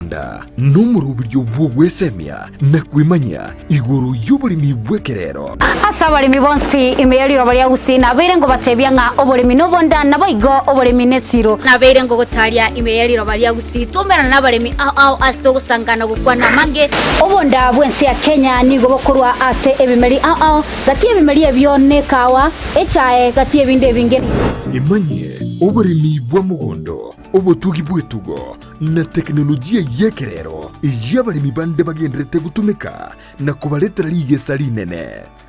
nobonda nomoroberio bw'ogwesemia na kwemanyia igoro y'oboremi bw'ekerero. Ase abaremi bonsi ime ye riroba ria Gusii nabeire ngobatebia ng'a oboremi nobonda, naboigo oboremi nesiro. Nabeire ngogotaria ime ye riroba ria Gusii twaumerana nabaremi ao ao ase togosangana gokwana amange. Obonda bw'ense ya Kenya nigo bokorwa ase ebimeri ao ao, gati y'ebimeri ebio nekawa, echae, gati y'ebinde ebinge. Emanyie oboremi bwa mogondo, obotugi bw'etugo, na tekinolojia y'ekerero eyio abaremi bande bagendererete gotumeka na kobaretera rigesa rinene.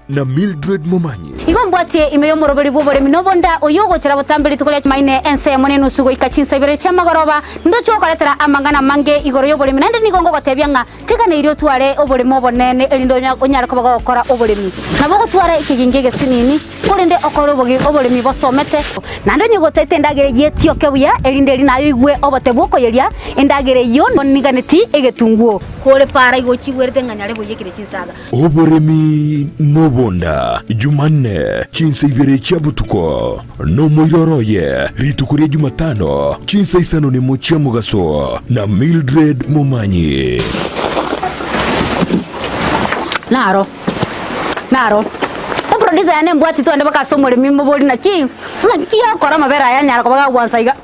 Na Mildred Momanyi. Igo mbwatie ime y'omoroberi bw'oboremi na obonda, oyio ogochera botambe rituko ria Chumaine ensemo nenusu goika chinsa ibere chi'amagoroba, ndoche gokoretera amang'ana amange igoro y'oboremi, naende nigo ngogotebia ng'a teganeirie otware oboremo obonene, erinde onyare koba gogokora oboremi. Nabo ogotwara ekegingi egesinini, korende okore oboremi bosomete. Naende onye gotaete endagera eyio etioke buya, erinde erio naye oigwe obote bw'okoyeria endagera eyio oniganeti egetunguo. Kore para igo ochigwerete ng'a nyare boiyekire chinsaga. Oboremi nobonda, Jumanne, chinsa ibere chia botuko, nomoiroro oye, rituko ria Jumatano, chinsa isano nemo chia mogaso, na Mildred Momanyi. Naro, naro. Eproducer yane embwati twende mpaka ase omoremi mobori naki, naki akora amabere aya anyara koba gagwansa iga.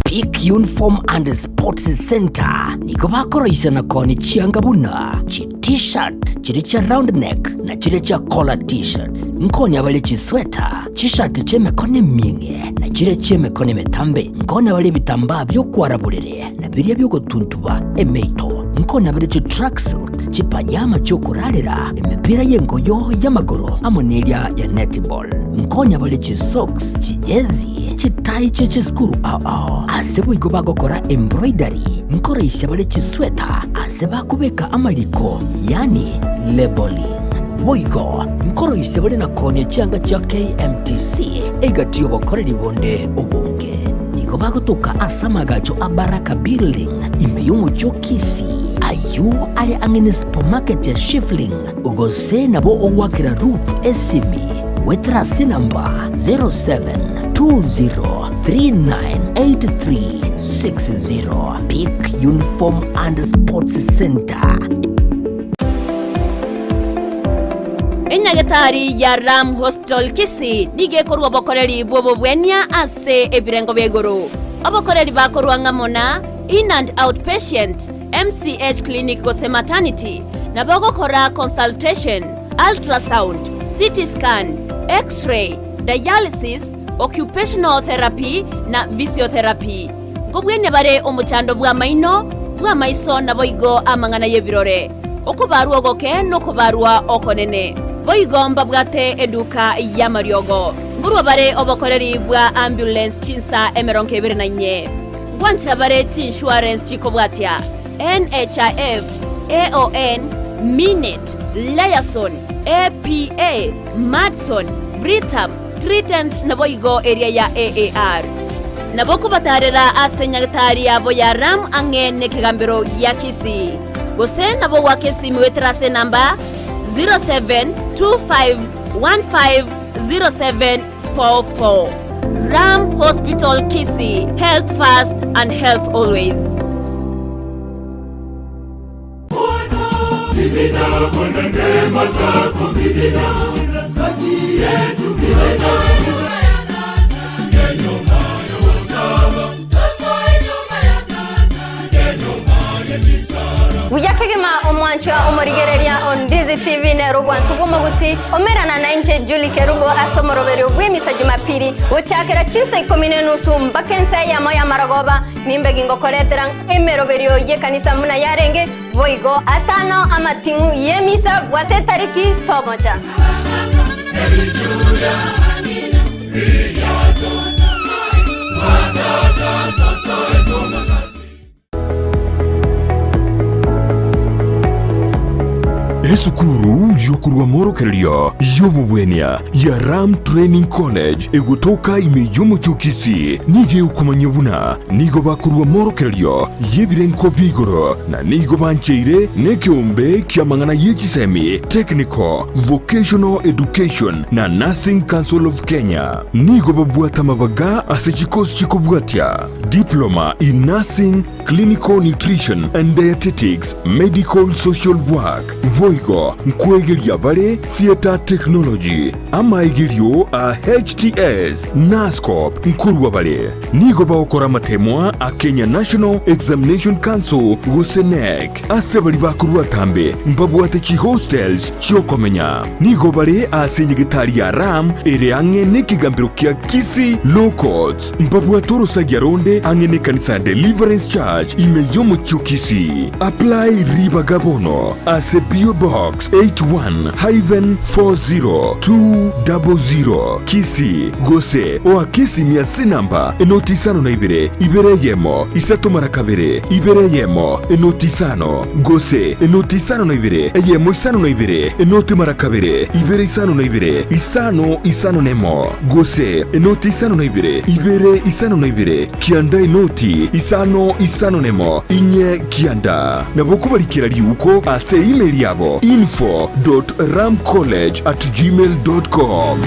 Peak Uniform and Sports Center nigo bakoroisia na koonia chianga buna chi T-shirt chiria chia round neck na chiria chia collar T-shirts. Nkoonia bare chisweta, chishati chi'emekono emieng'e na chiria chi'emekono emetambe. Nkoonia bare ebitambaa bi'okwara borere na biria bi'ogotuntuba emeito. Nkoonia bare chitracksuit, chipajama chi'okorarera, emepira y'engoyo y'amagoro amo neria ya netball. Nkonya bare chisocks, chijezi, chitai chie chisukuru ao ao. Ase boigo bagokora embroidery, nkoroisia bare chisweta ase bakobeka amariko, yaani labelling. Boigo nkoroisia bare na koonia chianga chia KMTC egati y'obokoreri bonde obonge. Nigo bagotoka ase amagacho a Baraka Building ime y'omochie o Kisii, ayio are ang'e ne supermarket ya Shifling. Gose nabo ogoakera Ruth esimi goetera ase enamba 0720398360. Peak Uniform and Sports Center. Enyagetari ya Ram Hospital Kisii nigo ekorua obokoreri bw'obobwenia ase ebirengo bia igoro. Obokoreri bakorwa ng'amo na In and Out Patient, MCH Clinic gose Maternity, nabo ogokora consultation, ultrasound, CT scan, X-ray, dialysis, occupational therapy na physiotherapy. Nkobwenia bare omochando bw'amaino, bw'amaiso naboigo amang'ana y'ebirore, okobarwa ogoke nokobarwa okonene. Boigo mbabwate eduka y'amariogo. Nkorwa bare obokoreri bwa ambulance chinsa 24. Ngwanchera bare chiinsurance chikobwatia, NHIF, AON, Minet, Liaison, APA, Madison, Britam, Trident naboigo eria ya AAR. Nabo okobatarera ase nyagetari yabo ya Ram ang'e nekegambero gia Kisii. Gose nabo goaka esimi goetera ase enamba 0725150744. Ram Hospital Kisii, health first and health always. Buya kegima omwanchwa omorigereria o Ndizi TV nere ogwansu bw'omogusi omerana nainche Julie Kerubo ase omoroberio bw'emisa Jumapili gochakera chinsa ikomi nenusu mpaka ensa eyemo y'amarogoba nimbe gingokoretera emeroberio y'ekanisa buna yarenge boigo atano amating'u y'emisa bwate etariki tomocha. Esukuru y'okorua amorokererio y'obobwenia ya Ram Training College egotoka ime y'omochie o Kisii nigo egokomanyia buna nigo bakorua amorokererio y'ebirengo bia igoro na nigo bancheire nekeombe ki'amang'ana ye chisemi, Technical, Vocational Education na Nursing Council of Kenya. Nigo babwate amabaga ase chikosi chikobwatia, Diploma in Nursing, Clinical Nutrition and Dietetics, Medical Social Work, boigo nkwegeria bare Theatre Technology, amaegerio a HTS, Nurse-Corp nkorwa bare. Nigo bagokora amatemwa a Kenya National Examination Council gose KNEC. Ase baria bakorwa atambe mbabwate chihostels chi'okomenya. Nigo bare ase enyegetari ya Ram ere ang'e nekegambero kia Kisii Law Courts. Mbabwate orosagia ronde ang'e nekanisa ya Deliverance Church ime y'omochie o Kisii. Apply ribaga bono ase P.O. Box 81-40200 Kisii gose oake esimi ase enamba enoti isano na ibere, ibere eyemo, isato mara kabere, ibere eyemo, enoti isano, gose enoti isano na ibere, eyemo isano na ibere, enoti mara kabere, ibere isano na ibere, isano isano nemo, gose enoti isano na ibere, ibere isano na ibere, kianda enoti isano isano nemo, inye kianda. Nabo kobarikera riuko ase email yabo info dot ramcollege at gmail dot com.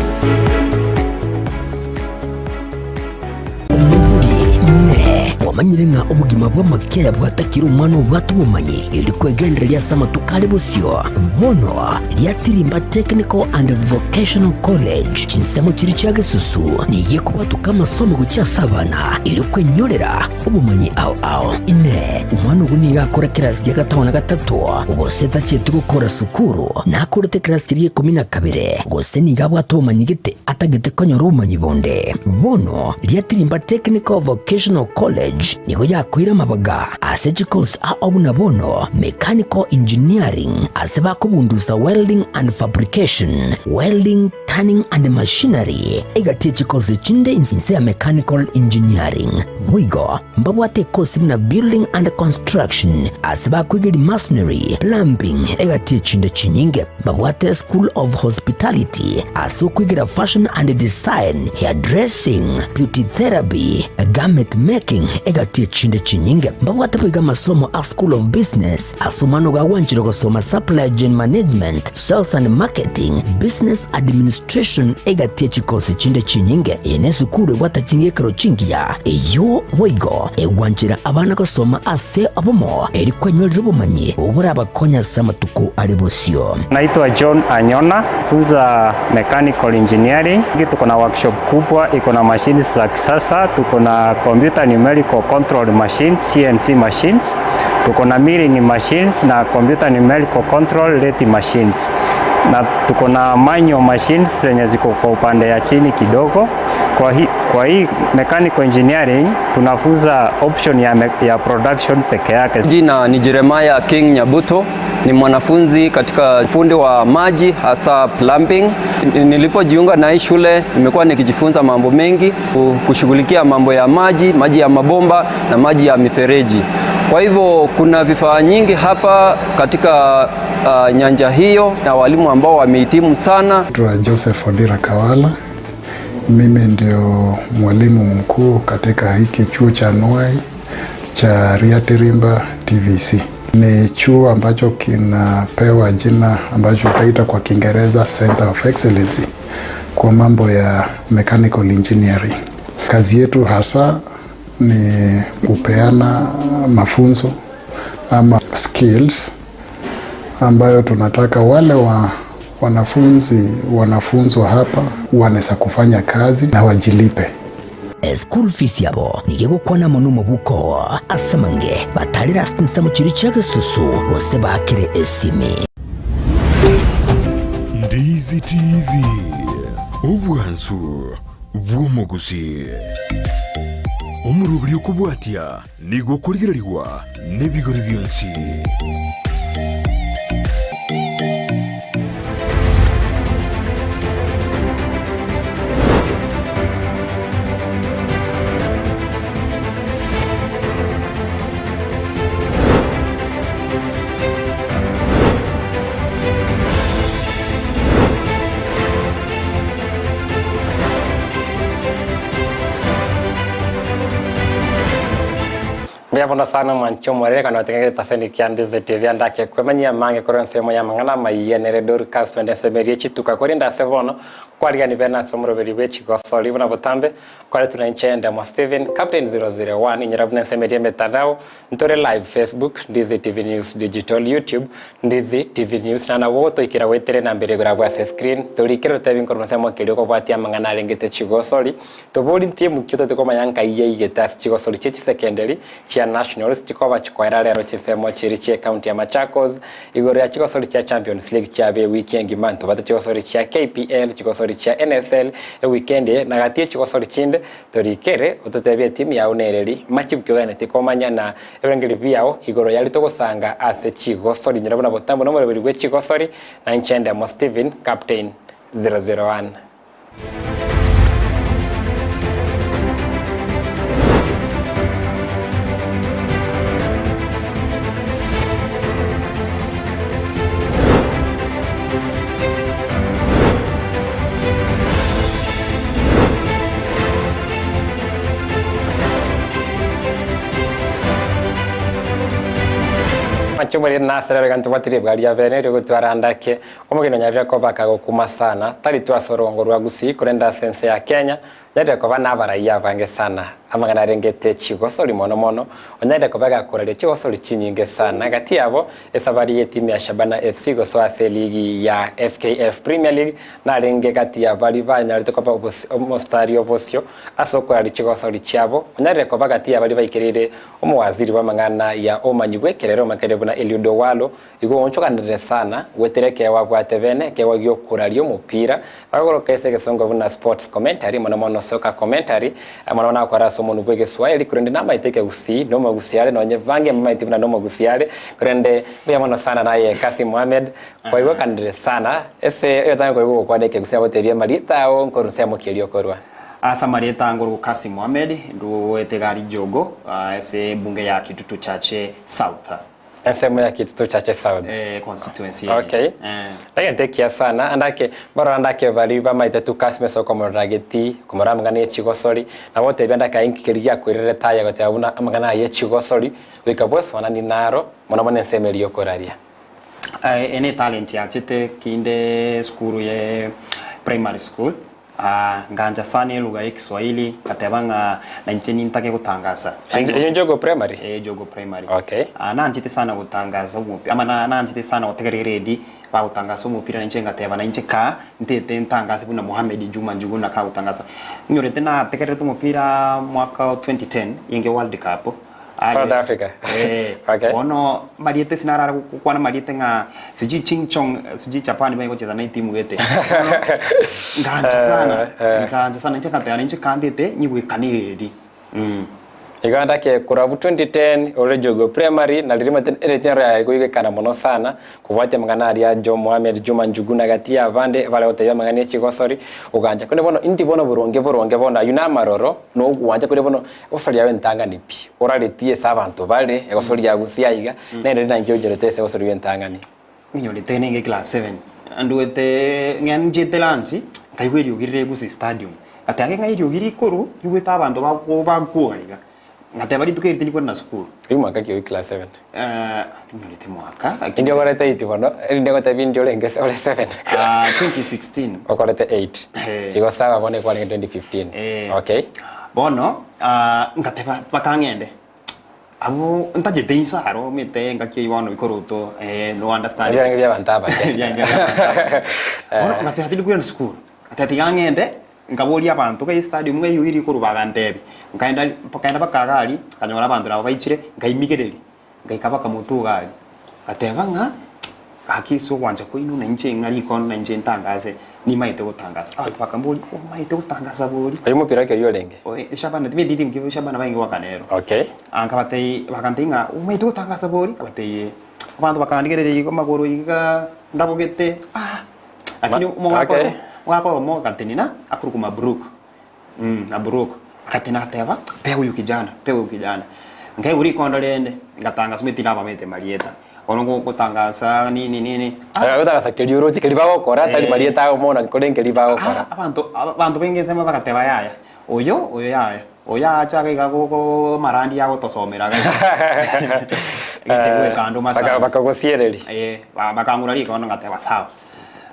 Omobori, Inee! Kwamanyire ng'a obogima bw'amakeya bwatakire omwana obwate obomanyi, erio kwegendereria ase amatuko are bosio? Bono riatirimba Technical and Vocational College, chinsemo chiria chia gesusu, nigo ekobwatoka amasomo gochia ase abana, erio kwenyorera obomanyi ao ao. Inee! Omwana ogo nigo akore kerasi gia gatano na gatato, gose tachieti gokora sukuru, nakorete ekerasi keria gia ikomi na kabere, gose nigo abwate obomanyi gete atagete konyora obomanyi bonde? Bono riatirimba Technical Vocational College nigo yakoire amabaga ase chikosi ao buna bono Mechanical Engineering ase bakobundusa Welding and Fabrication, Welding, Turning and Machinery, egati ye chikosi chinde inse ya Mechanical Engineering. Boigo mbabwate ekosi buna Building and Construction ase bakoigeria Masonry, Plumbing egati ye chinde chinyinge. Mbabwate School of Hospitality ase okoigera Fashion and Design, Hairdressing, Beauty Therapy, Garment Making egati ye chinde chinyinge. Mbabwate boigo amasomo a School of Business ase omwana ogo agwanchire gosoma Supply Chain Management, Sales and Marketing, Business Administration egati ye chikosi chinde chinyinge. Eye nesukuru ebwate ching'ekero chingiya, eyio boigo egwanchera abana gosoma ase obomo eri kwenyorera obomanyi oborabakonye ase amatuko are bosio. Naitwa John Anyona, funza mechanical engineering. Tuko na workshop kubwa, iko na machines za kisasa, tuko na computer numerical control machines, CNC machines, tuko na milling machines na computer numerical control lathe machines, na tuko na manual machines zenye ziko kwa upande ya chini kidogo. Kwa hii mechanical engineering tunafunza option ya production peke yake. Jina ni Jeremiah King Nyabuto, ni mwanafunzi katika fundi wa maji hasa plumbing. Nilipojiunga na hii shule nimekuwa nikijifunza mambo mengi, kushughulikia mambo ya maji, maji ya mabomba na maji ya mifereji. Kwa hivyo kuna vifaa nyingi hapa katika nyanja hiyo na walimu ambao wamehitimu sana. Naitwa Joseph Odira Kawala. Mimi ndio mwalimu mkuu katika hiki chuo cha Nuai cha Riatirimba TVC. Ni chuo ambacho kinapewa jina ambacho tutaita kwa Kiingereza Center of Excellency kwa mambo ya mechanical engineering. Kazi yetu hasa ni kupeana mafunzo ama skills ambayo tunataka wale wa wanafunzi wanafunzwa hapa wanaweza kufanya kazi na wajilipe. School fees yabo nigo egokwana mono omobuko ase amange batarire ase chinsemo chiria chia gesusu gose baakire esimi. Ndizi TV, obwansu bw'omogusi. Omoroberi okobwatia nigo okorigererigwa nebigori bionsi. Mbuya mono sana omwanchi omorere kana otegererete taseni kia Ndizi TV ande ake kwemanyia amange korwa ensemo ya amang'ana amayia nere Dorcas twende ensemo eria chituka korende ase bono kwarigani bene ase omoroberi bwe chigosori buna botambe koretwe na inche Ndemo Stephen Captain 001 inyora buna ensemo eria emetandao ntore live Facebook Ndizi TV News Digital YouTube Ndizi TV News na nabo ogotoikera goetera enamba eria igoro abwo ase screen torikere otebi nkorwa ensemo keria okobwatia amang'ana arengete chigosori Tobori ntiemukio totari komanya nkai yaigete ase chigosori chie chisekenderi chia Nationals chikoba chikoera rero chinsemo chiria chie county ya Machakos igoro ya chigosori chia Champions League chiabe ewiki engima ntobate chigosori chia KPL chigosori chia NSL eweekend eye na gati ye chigosori chinde torikere ototebie etimu yao nereri machibu ki oganetie komanya na ebirengererio biao igoro yaria togosanga ase chigosori nyora buna botambe nomoroberi bwe chigosori na inche Ndemo Stephen Captain 001. Machomorire nasere rega ntobwatire ebwari ya bene rigotwara ndake Omogeni onyarire koba akagokuma sana, tari tu ase orogongo rwa Gusii, korende ase ense ya Kenya, onyarire koba nabaraiyo abange sana. Amang'ana arengete chigosori mono mono, onyarire koba agakoraria chigosori chinyinge sana. Gati yabo, esabari y'etimu ya Shabana FC gosoa ase eligi ya FKF Premier League narenge gati ya baria banyarete koba omostari obosio ase okoraria chigosori chiabo. Onyarire koba gati ya baria baikereire omowaziri bw'amang'ana ya obomanyi bw'ekerero omokereri buna Eliud Owalo, Igo onchokanere sana, goetera ekeegwa abwate bene, ekeegwa gi'okoraria omopira, bagokoroka ase egesongo buna sports commentary, mono mono soccer commentary, mono mono agokora ase omonwa bw'egeswahili, korende namaete ekegusii, nomogusii are nonye bange mbamaeti buna nomogusii are, korende mbuya mono sana naye Kassim Mohammed, kwaigwekanire sana, ase oyotanga koigwa ogokwana ekegusii agotebie amarieta ao nkorwa nsemo ki erio okorwa. Ase amarieta ango Kassim Mohammed, ndwete gari Jogo, ase ebunge ya Kitutu Chache South. Ensemo ya Kitutu Chache South. Eh, constituency. Okay. Eh. Egento ekiya sana andake barora andake bari bamaete tu kasi mesa okomorora geti komorora amang'ana ye chigosori nabo otebia andake aye inki keria giakoirerete aye goteba buna amang'ana aya ye chigosori goika bweswanani naro mono mono ensemo eria yokoraria. Eh, ene talent yachete kinde sukuru ye primary school Ah, ngancha sana elugha ya Kiswahili, ngateba ng'a nainche nintake gotangasa. Eyio Jogoo Primary? Eh, Jogoo Primary. Okay. Ah, nanchete sana gotangasa omopira, ama na- nanchete sana gotegerera eredi bagotangasa omopira nainche ngateba nainche kaa ntete ntangase buna Mohamed Juma Njuguna kagotangasa. Nyorete nategererete omopira mwaka o 2010 inge World Cup. Are- South Africa. Eh, Okay. bono mariete sinarara gokwana mariete ng'a sijui ching chong sijui Japan baye gocheza na etimu gete. Bono, ngancha sana, ngancha sana inche ngateba inche kandete nyigwekane eri. Mm. Igo ndake korwa abwo 2010 ore Jogoo Primary na riria omanyete erieta riaye koigwekana mono sana kobwatia amang'ana aria Joe Mohamed Juma Njuguna gati ya abande bare gotebia amang'ana ya chigosori ogancha korende bono indi bono boronge boronge bono aywo na amaroro na ogwancha korende bono Egosori yao entang'ani pi, oraretie ase abanto bare, egosori ya gusii aiga, nere nanki onyorete ase egosori y'entang'ani. Nginyorete nenge class 7 nduete ng'a nchiete lunch nkaigwa eriogi rire Gusii stadium ngateba ake ng'a eriogi rikoru rigwete abanto bako bakuoga iga ngateba rituko eri tindi kogenda sukuru. Oyio mwaka ki oyio class 7? Tinyorete mwaka lakini Indi okorete 8 bono, erinde ngotebi indi orenge ore 7. 2016. Okorete 8. Eh. Igo sawa bono ekwarenge 2015. Eh. Okay. Bono ngateba mpaka ng'ende abwo ntachete inse aro omanyete engaki eywo bono bikoroto no understand. Ebiarenge bia abanto abake. Ebiarenge bia abanto abake. Bono ngateba tindi kogenda sukuru, ngateba tiga ng'ende nkaboria abanto ng'a estadium ng'a eywo eri korwa bagantebia. Nkaenda nkaenda mpaka iga aria, nkanyora abanto nabo baichire, nkaimigereria. Ngaika bakamotuga aria, ngateba ng'a gaki ase ogwancha kwaino nainche ng'a rikondo nainche ntangase, nimaete gotangasa. Abanto bakamboria, omaete gotangasa bori? Oyio mopira ki oyio orenge? Oe Shabana, timanyeti timu ki Shabana barenge goakana ero. Okay. Ah, nkabatebia, bakantebia ng'a omaete gotangasa bori? Nkabatebia ee. Abanto bakandigereria igo amagoro iga, ndabogete, ah, lakini omogaka Okay. oyomo, omogaka oyomo agatenena akorokwa Mabruk. Mabruk. Agatenena agateba, Pea huyu kijana, pea huyu kijana. Nkaigwa rikondo rende, ngatangasa omanyete nabamanyete marieta. Bono ngotangasa nini nini. Ah. Gotangasa keria oroche keria bagokora tari marieta ao mono korende keria bagokora. Abanto abanto bainge ensemo bagateba yaya, oyo oyo yaya. Oyo acha iga iga gogo amarandi agotosomera iga iga. Gete goika ande Baka- omasana. bakagosiereria. Eh, ba- bakang'ura rikondo ngateba sawa.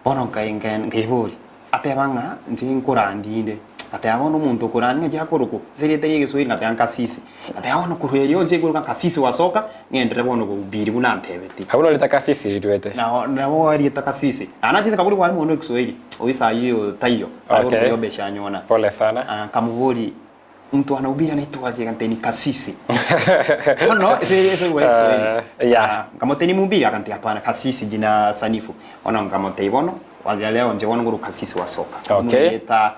Bono nkai- nkai- nkaibori, ateba ng'a inche nkorandi inde, ngateba bono omonto okorandi ng'aki akorokwa, ase erieta ria egeswahili ngateba nkasisi. Ngateba bono korwa erio inche nkoruga kasisi wasoka, ng'enderere bono gohubiri buna antebetie. Abwo norieta kasisi rirwete. Nabo nabo erieta kasisi. Naende nachete nkaboria mwalimu one o kiswahili, oyio saa hiyo taiyo, are Okay. korokwa Yobesh Anyona. Pole sana. Ah, nkamoboria, mtu anahubiri anaitwaje? Akantebia ni kasisi. Bono ase ase lugha ya Kiswahili. Eh, yeah. Ah, nkamotebia ni mhubiri? Akantebia hapana, kasisi jina sanifu. Bono nkamotebia bono, kuanzia leo inche bono nkorokwa kasisi wa soka. Okay. Buna erieta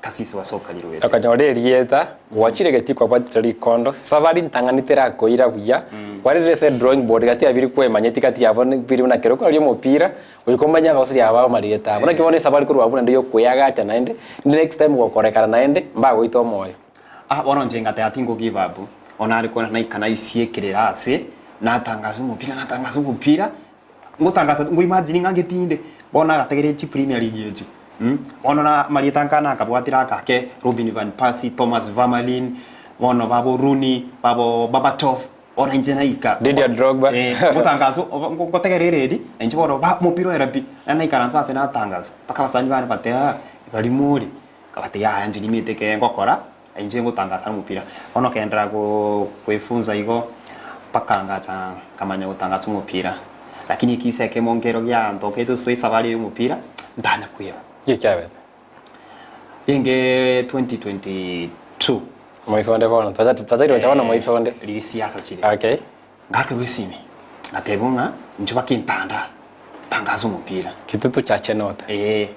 kasisi wa soka riruete. Okonyora erieta, gwachire egetii kwabwatire rikondo, safari ntang'ani terakoira buya, kwarire ase edrawing board gati ya biri kwemanyeti gati yabo biri buna kero kwarire omopira, goika omanye abagosori aba amarieta abo. Naki bono esafari korwa abwo naende yokoeagacha naende, next time gokorekana naende, mbagoita omoyo. Ah, bono inche ngateba tingo give up, bono are kona naika naisiekerera ase, natangasa omopira natangasa omopira, Ngotangasa ngo imagine ng'a ngetinde, bono nagategereire chi Premier League echi mh, bono na amarieta nka nakabwatire aka ake, Robin van Persie, Thomas Vermaelen, bono babo Rooney, babo Berbatov, bono inche naika Didier Drogba. Eh, ngotangasa obo ngo- ngotegerera eredi, na inche bono ba omopira oera pi, naende naikaransa ase natangasa, mpaka abasani bane bateba ah, barimo ore, nkabatebia yaya inche nimanyete ekere ngokora, Inche ngotangasa nomopira, bono nkaenderera koefunza igo mpaka ngacha nkamanya gotangasa omopira. Lakini ekisa ekemo nkero giantokete ase esabari ya omopira, ntanya kweba. Nki kiabete? Enge 2022. Moiso onde bono, twachaire gocha bono moiso onde. Riria siasa chire. Okay. Ngakerwa esimi, ngatebwa ng'a inche bakintanda tangasa omopira. Kitutu chache note. Ee,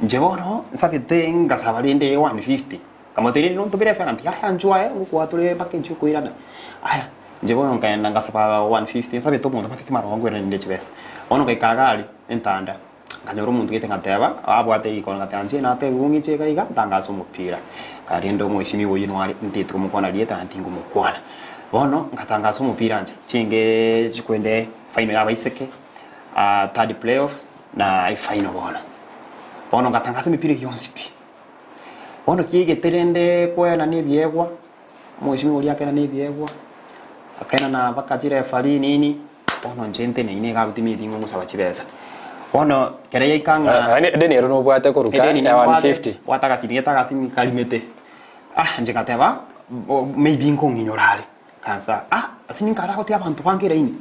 inche bono nsabete ngasaba rende 150, nkamotebia rende nontomere efare akantebi yaya inchuo aye ngokoa tore mpaka inchuo okoirana. Aya, inche bono nkaenda ngasaba 150, nsabete omonto matete marongo nkoirana ninde chibesa. Bono ngaika iga aria, entanda, nkanyora omonto gete ngateba, abwate rikono ngateba inche natebiwa ng'iche iga iga ntangase omopira. Rende omweshimiwa oyio noare ntaete komokwana rieta naende tingomokwana. Bono ngatangasa omopira inche, chingeee chikwende final ya abaiseke, third playoffs na efinal bono. Bono ngatangasa emepira eyio yonsi pi. Bono kiaigete rende koenana ebiegwa, omweshimiwa oria akaenana ebiegwa, akaenana mpaka chireferee nini, bono inche nteneine iga abwo timanyeti ng'o ngosaba chibesa. Bono ekero yaika ng'a. Yaani edeni ero nobwate koruka Edeni ya nimbwate, 150. bwate agasimi gete agasimi karimete. Ah inche ngateba, maybe nkong'inyora are, nkansa ah ase ninkare agotiga abanto bange eraini,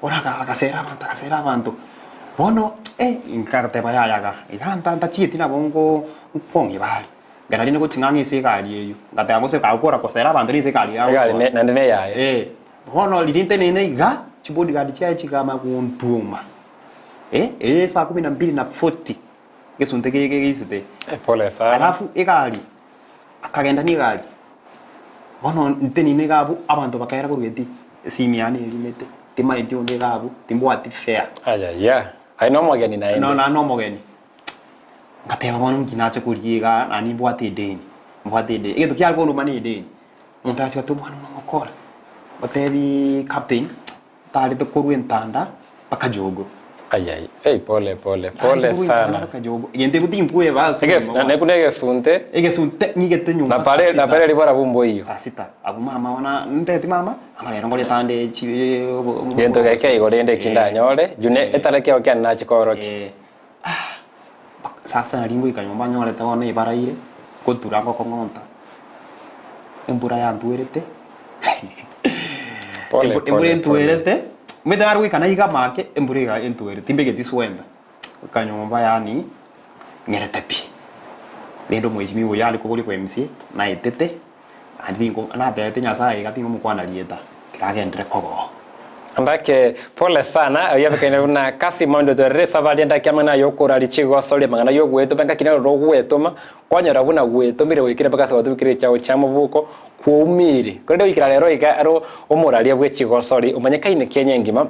bono aka agasera abanto agasera abanto, bono eh nkagateba yaya iga, iga nta ntachieti nabo nko nkong'iba are, ekero rende gochia ng'a ang'e ase egari eywo, ngateba gose kagokora kosera abanto ase egari Egari agosoa. ne naende na eyaye. Eh, bono riria nteneine iga, chibodyguard chiaye chikama gontwoma, eh, eye saa kumi na mbili na forty, egesunte ge geisete. Pole sana. Alafu egari. Akagenda negari, bono ntenine iga abwo, abanto bakaera korwa eti, esimi yane erimete, timaeti onde iga abwo, timbwati fare. Ayaya, aye nomogeni naende. No, naende nomogeni. Ngateba bono nki nache korigia igaa, naende nimbwate edeni, mbwate edeni, egento kiare konduma na edeni, omonto agacha goteba omwana one omokora, otebiiii captain. Ntarete korwa entanda mpaka jogo. Ayai, ei pole pole Ntarete pole korwa entanda sana. mpaka jogo. Egento ekio tinkweba ase Eges- obogima bwane. na nekuna egesunte Egesunte ng'igete nyomba na pare saa na sita. pare ribora bumboiyo. Saa sita. Abwo mama bono ntebeti mama, mama rero ngorete ande chi obo Gento geke igo rende eki ndanyore, june etare kiao kiane nache koorokia. Eh, ah, mpaka saa sita naria ngoika nyomba nyorete bono ebaraire, ngotura ngokong'onta, embura yantwerete. Pole, Embura pole, entwerete, omanyete nare goika naiga make, embura iga entwerete, timbegeti sweta, goika nyomba yaani ng'erete pi. Rende omweshimiwa oyio are koboria kwa MCA, naetete, naende tinko natebete nyasaye iga tingomokwana rieta, tiga agenderere koba oo. Ndake pole sana oyio abekaine buna Kassim Mondo torere esafari endake amang'ana aye okorari chigosoria amang'ana ya ogwetoma engaki nero rogwetoma kwanyora buna gwetomire goikera mpaka ase gwatubikire echago chia mobuko Kwaumiire, korende goikera rero iga aro omoraria bwe chigosori omanyekaine Kenya engima,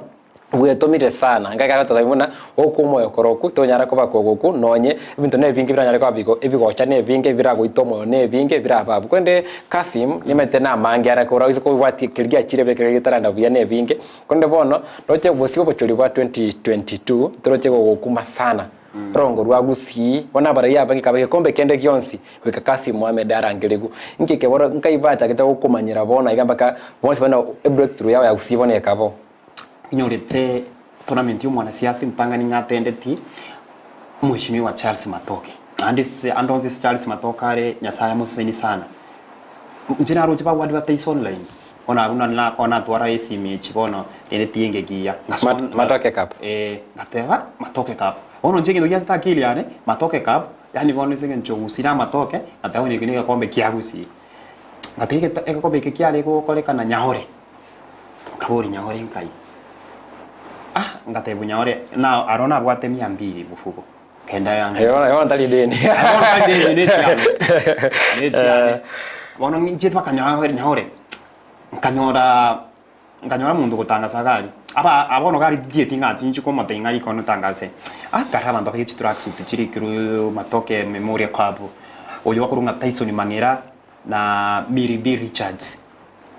bwetomire sana. Ngaki agototebia buna okwo omoyo korokwo tonyara koba kogoku nonye ebinto nebinge biranyare koba bigo ebigocha nebinge biragoita omoyo nebinge birabe abwo. Korende Kassim nimanyete namange are kora oise kobwatia keria giachire ebe keria getaranda buya nebinge. Korende bono roche bosio obochori bwa 2022 toroche gogokuma sana. Rongo rwa Gusii, bono abarai aba gekaba gekombe kende gionsi, goika Kassim Mohamed arangerigwe. Inki eke bono nkai bachagete gokomanyera bono iga mpaka bonsi bono ebreakthrough yabo ya Gusii bono ekaba oo. Inyorete tournament ya omwanasiasa entang'ani ng'atendeti Mheshimiwa Charles Matoke. Naende ase ande onsi ase Charles Matoke are Nyasaye amoseseni sana. Inche naroche bago advertise online, bono abwo nari nakona natwara esimi echi bono rende tienge kiya. Matoke Cup. Eh, ngateba Matoke Cup. Bono inche egento giachete akili yane, Matoke Cup, yaani bono ase eng'encho Gusii na amatoke, ngateba bono eke na egekombe kia Gusii. Ngateba egeta egekombe eke kiare gokorekana Nyaore. Nkaboria Nyaore nkai? Ah, ngatebwa Nyaore na aro nabwate mia mbili mofuko. Kenda yange. Bono bono tari deni. Bono tari deni ne chiane. Ne chiane. Bono inche mpaka Nyaore Nyaore. Nkanyora nkanyora omonto ogotangasa iga aria. Aba bono gari tichieti ng'a chinche komotebia ng'a riko notangase. Ah nkarora abanto baye chitracksuit chirikirwe Matoke Memorial Club. Oyo akorwa ng'a Tyson Mang'era na Miri B Richards.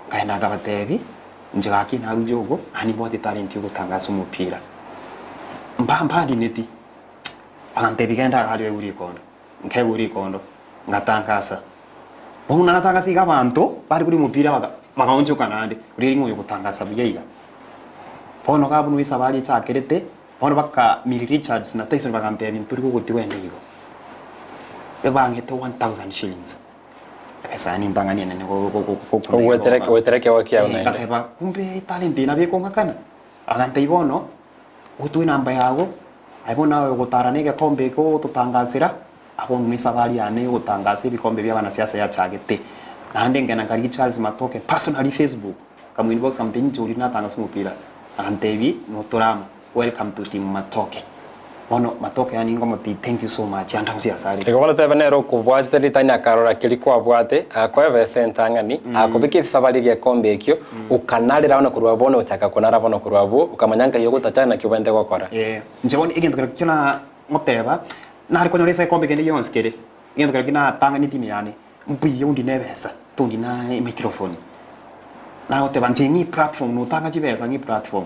Nkaenda nkabatebi, inche gaki naruche ogo, naende nimbwate etalent ya ogotangasa omopira. Mba mbandineti, bagantebi genda iga aria oegwe rikondo. Nkaegwa rikondo, ngatangasa. Bono buna natangasa iga abanto, bare koria omopira baka bakaonchoka naende, oria ring'o oyo ogotangasa buya iga. Bono iga abwo esabari echakerete, bono baka Miri Richards na Tyson bagantebia ntori gogotiga ogende igo. Ebang'ete 1000 shillings. Ebesa nintang'ani enene Ogwetere ogwetere ekeegwa kiao naende. Ngateba kumbe etalent eye nabo ekong'akana, agantebia bono otwe enamba yago, aye bono naye ogotara na egekombe eke ogototangasera, abwo ng'a esabari yane ya ogotangasa ebikombe bia abanasiasa yachagete. Naende nkagenda nkarigia Charles Matoke personally Facebook, nkamoinbox nkamotebia inche oria natangasa omopira, agantebia notore amo. Welcome to team Matoke. Bono Matoke yaani ngomotebia thank you so much ande gose ase are. Igo bono tebe nere okobwatete ritang'ani akarora keria kwabwate, agakoa ebesa entang'ani, agakobeka esisaba riria egekombe ekio, okanarera bono korwa bono ochaka konara bono korwa abwo, okamanya nkai ogotachana naki obwenerete gokora. Eh, inche bono egento keria kio na ngoteba, nare konyora ase egekombe kende gionsi kere, egento keria kio natang'anetie ime yane, mbuya onde na ebesa, tondi na emicrophone. Nagoteba inche ng'e eplatform notanga chibesa ng'e eplatform.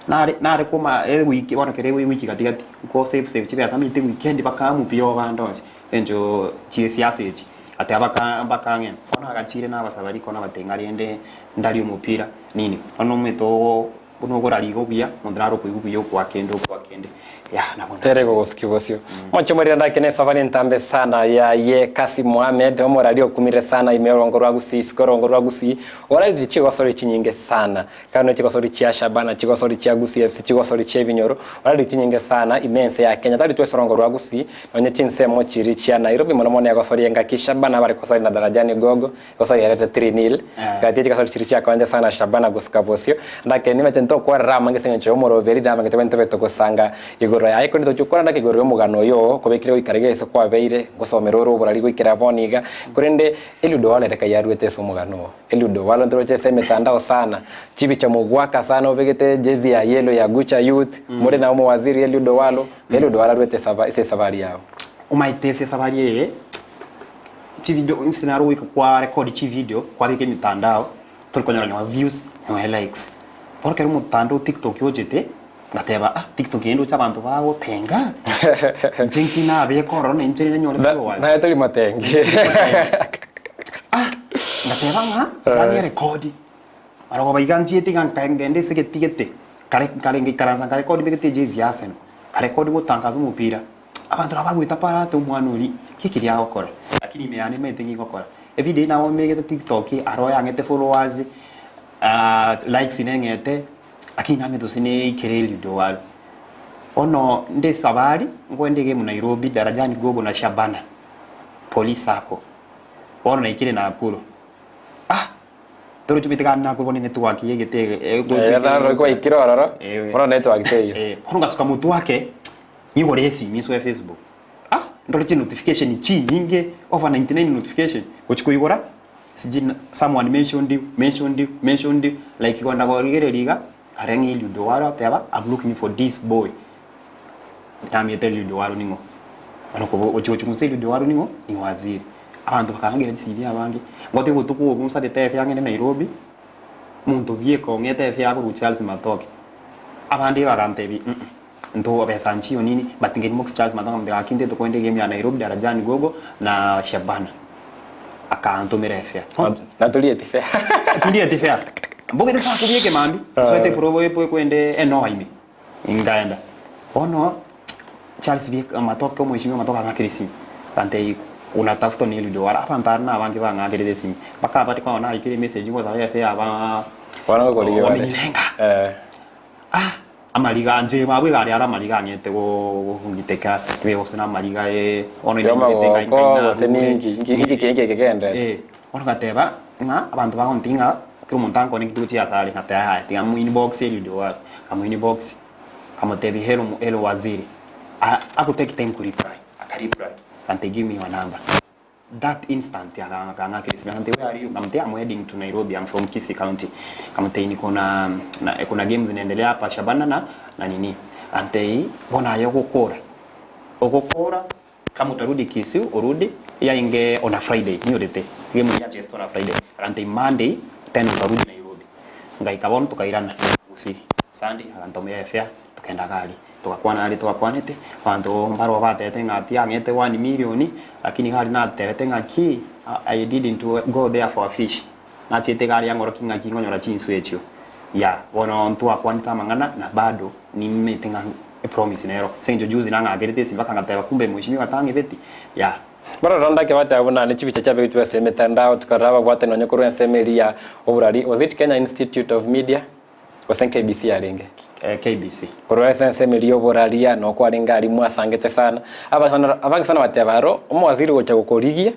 Nare nare koma ewiki bono kere ewiki gati gati, nko save save chibesa omanyete weekend bakamu pi obande onsi, ase eng'encho chiesiasa echi, ati abaka bakang'e. Bono agachire nabasaba riko nabatebia ng'a rende ndarie omopira nini, bono omanyete ogo buna okoraria iga obuya, omonto naro okoigwa buya okoa kende okoa kende, yah nabo Ere gogosukia bosio. Moche morire ndake ne esafari entambe sana ya ye Kassim Mohamed, omorari okumire sana ime orongo rwa Gusii, isiko orongo rwa Gusii, orarire chigosori chinyinge sana. Kando chigosori chia Shabana, chigosori chia Gusii FC, chigosori chia ebinyoro, orarire chinyinge sana ime ense ya Kenya. Tari twese orongo rwa Gusii, nonye chinsemo chiria chia Nairobi mono mono egosori engaki Shabana bare kosori na Darajani Gogo, Egosori yarete 3-0, gati ye chigasori chiria chiakoncha sana Shabana gosuka bosio. Ndake nimanyete ntokwarera amange ase engencho y'omoroberi, namangete bwente tobe togosanga igoro yaye, korende tochia gokwana ndake igoro y'omogano oyo oo, kobekire goikera iga ase kwabeire, ngosomera ore oborari goikera bono iga. Korende Eliud Owalo ere kai aruete ase omogano oo. Eliud Owalo ntoroche ase emetandao sana, chibicha mogwaka sana obegete jezi ya yellow ya Gucha Youth, more na omowaziri Eliud Owalo, Eliud Owalo aruete esaba ase esabari yao. Omaete ase esabari eye. Chividio inse naro goika kwa record chividio kwabeka emitandao tori konyora nonye views nonye likes. Bono ekero omotandao tiktok ochete ngateba ah tiktok eye ndoche abanto bagotenga inche nki nabeka ororo na inche ninyore followers. Naye tori motengi. Ah ngateba ng'a iga nierekodi Barabwo baiga nchiete iga nkagenda ase egetigete kare kare ngaikaransa nkarekodi mbegete ejezi ya Arsenal, nkarekodi gotangaza omopira. Abanto nabo bagoeta para ate omwana oria, ki keria agokora? Lakini ime yane nimanyete ng'a igokora. Evideo eyio nabo mbegete tiktok, aro yang'ete followers, likes neng'ete, lakini namanyete gose neikere Eliud Owalo. Bono nde esabari, nkoenda egame Nairobi, Darajani Gogo na Shabana, Police Sacco. Bono naikire Nakuru, ah! Torochi omanyete gani nakorwa ne network ye egete Eh, kwaikire ororo, bono network teiyo. Bono ngasuka motwe ake, nyigore esimi nsoe Facebook. Ah, ndore chi notification chinyinge over 99 notification, gochi koigora, sijui someone mentioned you, mentioned you, mentioned you, like kogenda korigereria iga, kare ng'a Eliud Owalo ateba, I'm looking for this boy. Namanyete Eliud Owalo ning'o. Bono kobo gochi gochungusa Eliud Owalo ning'o, ni waziri. Abanto bakangera chisimi abange, ngote botuko obo nsabete efare ng'ende Nairobi, omonto bieka ong'ete efare akorwa Charles Matoke. Abande bagantebia mm. Nto besa nchiyo nini but nkainbox Charles Matonga nkamotebia gaki ntete koenda egame ya Nairobi Darajani Gogo na Shabana akantomera efare. Na torieti fare. Tindieti fare. Mbogete saa kumi ekemambia nsoete probo ekwende enoa ime nkaenda. Bono Charles bieka amatoke omweshimiwa amatoke ang'akere esimi agantebia unatafutwa na Eliud Owara abanto aria nabange bang'akerete esimi mpaka abare konyora naikire emessage gosaba efare aba Bono ngokorigia bare. wamenilenga. Ah amariga anche abwo iga aria are amariga ang'ete gongiteka tibe gose na amariga bono Yoma inaigwete ngai goko ngai gose narure. ninki inki inki kenge kegenderete. Eh, bono ngateba ng'a abanto bagontiga ng'a kera omonto ankone ng'iti gochia ase are ngateba yaya tiga mo inbox Eliud Owara, nkamo inbox. Nkamotebia, Hello, hello waziri. Aku take time ku reply. Aka reply. Akantebia, give me your number. That instant akang'akera esimi akantebia, where are you? Nkamotebia, I'm heading to Nairobi, I'm from Kisii County. Nkamotebia, niko na, na kuna games zinaendelea hapa Shabana na, na nini. Akantebia, bono aye ogokora. Ogokora, kama utarudi Kisii, urudi, yainge on a Friday, niorete. Game yachesete on a Friday. Akantebia, Monday, tena utarudi Nairobi. Ngaika bono tokairana Gusii. Sunday agantomera efare tokenda iga aria. Togakwana aria twakwanete, abanto mbaroo batebete ng'a tiang'ete one million, lakini iga aria natebete ng'aki I didn't go there for a fish. Nachiete iga aria ng'oroki ng'aki nkonyora chinswe echio. Yeah, bono ntwakwanete amang'ana na bado nimete ng'a epromise nero. Ase eng'encho juzi nang'akerete esimi mpaka ngateba kumbe mheshimiwa tang'ebeti, yeah. Barora ndake bateba buna ne chibicha chiabegetwe ase emetandao, tokarora ababwate nonya korwa ensemo eria ya oborari, was it Kenya Institute of Media? Gose KBC yarenge? KBC. Korwa ase ensemo eria y'oboraria noo kwarenge aria mwasangete sana. Abasana abange sana bateba aro, omowaziri gocha gokorigia,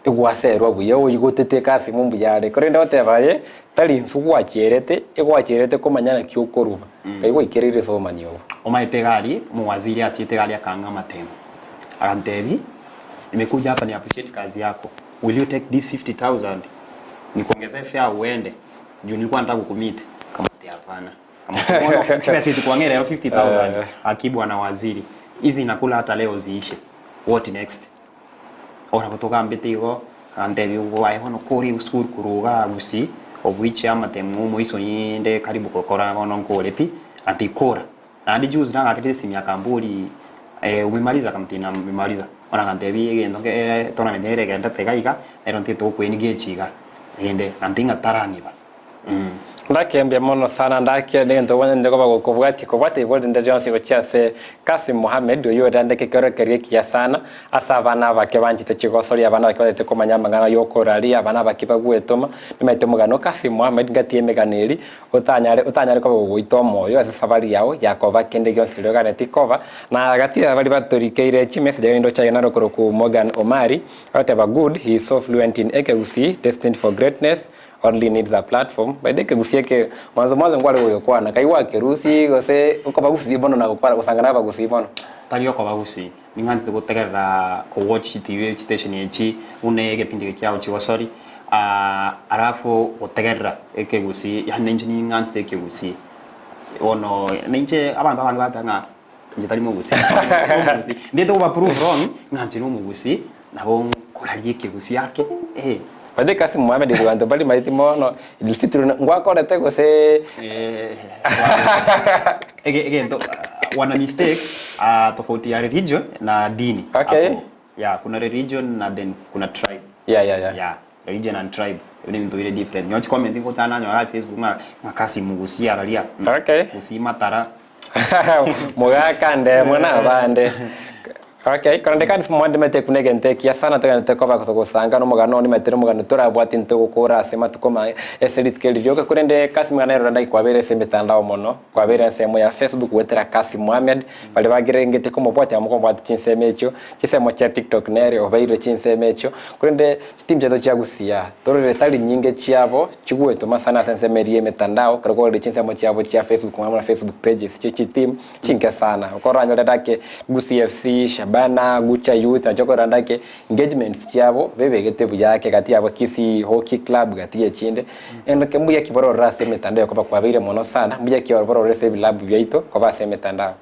egwaserwa buya oigotete ekasi ime mbuya are. Korende oteba aye, tari intwe gwachierete, egwachierete komanya naki okoruba. Ngai gwaikereire ase obomanyi obo. Omaete iga aria, omowaziri achiete iga aria akang'a amatemo. Agantebia, Nimekuja hapa ni appreciate kazi yako, will you take this 50,000 nikuongezee fare uende juu nilikuwa nataka kukumeet. Nikamwambia hapana. Nikamwambia chibesa echi kwang'era ero 50,000 aki bwana waziri, hizi nakula hata leo ziishe, what next? Ora togambete igo, agantebia aye bono kore esukuru korwa igaa Gusii, obuiche amatemo omoiso inde karibu gokora bono nkore pi, ati kora. Naende juzi nagakerete esimi akamboria umemaliza? Akamotebia naam nimemaliza. Bono agantebia egento nke tournament ere egendete iga iga, nero ntagete gokwa engage iga, rende nantebia ng'a tarang'iba. Ndakembia mono sana ndake negento obwenerete koba gokobwatia kobwatia igo rinde rionsi gochia ase Kassim Mohammed oyio orandeke ekerokerio ekiya sana ase abana abake banchete chigosoria abana abake batagete komanya amang'ana yokoraria abana abake bagwetoma nimaete omogano Kassim Mohammed ngati emegano eri Otanyare otanyare koba gogoita omoyo ase esabari yao ya koba kende gionsi keria oganetie koba, na gati ya baria batorikeire chimessage erinde ochake naro korokwa Morgan Omari, agoteba good, he is so fluent in Ekegusii, destined for greatness, only needs a platform. By the way ekegusii eke mwanzo mwanzo nkware gogekwana, kai gwakerusie gose okobagusii mono na gokwana gosanga na abagusii mono? Tari okobagusii, ning'anchete gotegerera kowatch chitibi chitesheni echi buna egepindi eke kiao chigosori. Alafu gotegerera ekegusii, yaani nainche ning'anchete ekegusii. Bono nainche abanto abange bagoteba ng'a inche tari mogusii, omogusii. Ndete koba prove wrong ng'a inche nomogusii, nabo nkoraria ekegusii ake eh. By the way Kassim Mohamed abanto mbarimaeti mono, Idul-Fitr ngwakorete gose? Ege- egento wana mistake tofauti ya religion na dini. Okay. Hapo. Yeah, kuna religion na then kuna tribe. Yeah, yeah, yeah. Yeah, religion and tribe. Ebio nebinto bire different. Nyowe chicomment ngocha nanyora aa Facebook ng'a ng'a Kassim Gusii araria. Okay. Gusii matara. Mogaka ndemwa na abande. Okay, korende kandi ase mwandimete buna egento ekiya sana togenderete koba gosanga nomogano one nimaete nomogano torabwate intwe gokora ase amatuko ma ase rituko eri rioka korende Kassim iga nere orende kwabeire ase emetandao mono, kwabeire ensemo ya Facebook goetera Kassim Mohammed. Baria bagerengete komobwatia amo komobwatia chinsemo echio, chinsemo chia TikTok nere obeire chinsemo echio, korende chitimu chiaito chia Gusii tororere tari nyinge chiabo chigwetoma sana ase ensemo eria y'emetandao, ekero kwarorire chinsemo chiabo chia Facebook amo na Facebook pages chie chitimu chinke sana. Okoranyore ndake Gusii FC, Shabana, Gucha Youth nachio okorora ndake engagements chiabo bebegete buya ake gati yabo Kisii Hockey Club gati ya echinde. Enoke mbuya ki bororore ase emetandao koba kwabeire mono sana, mbuya ki bororore ase ebilabu biaito koba ase emetandao?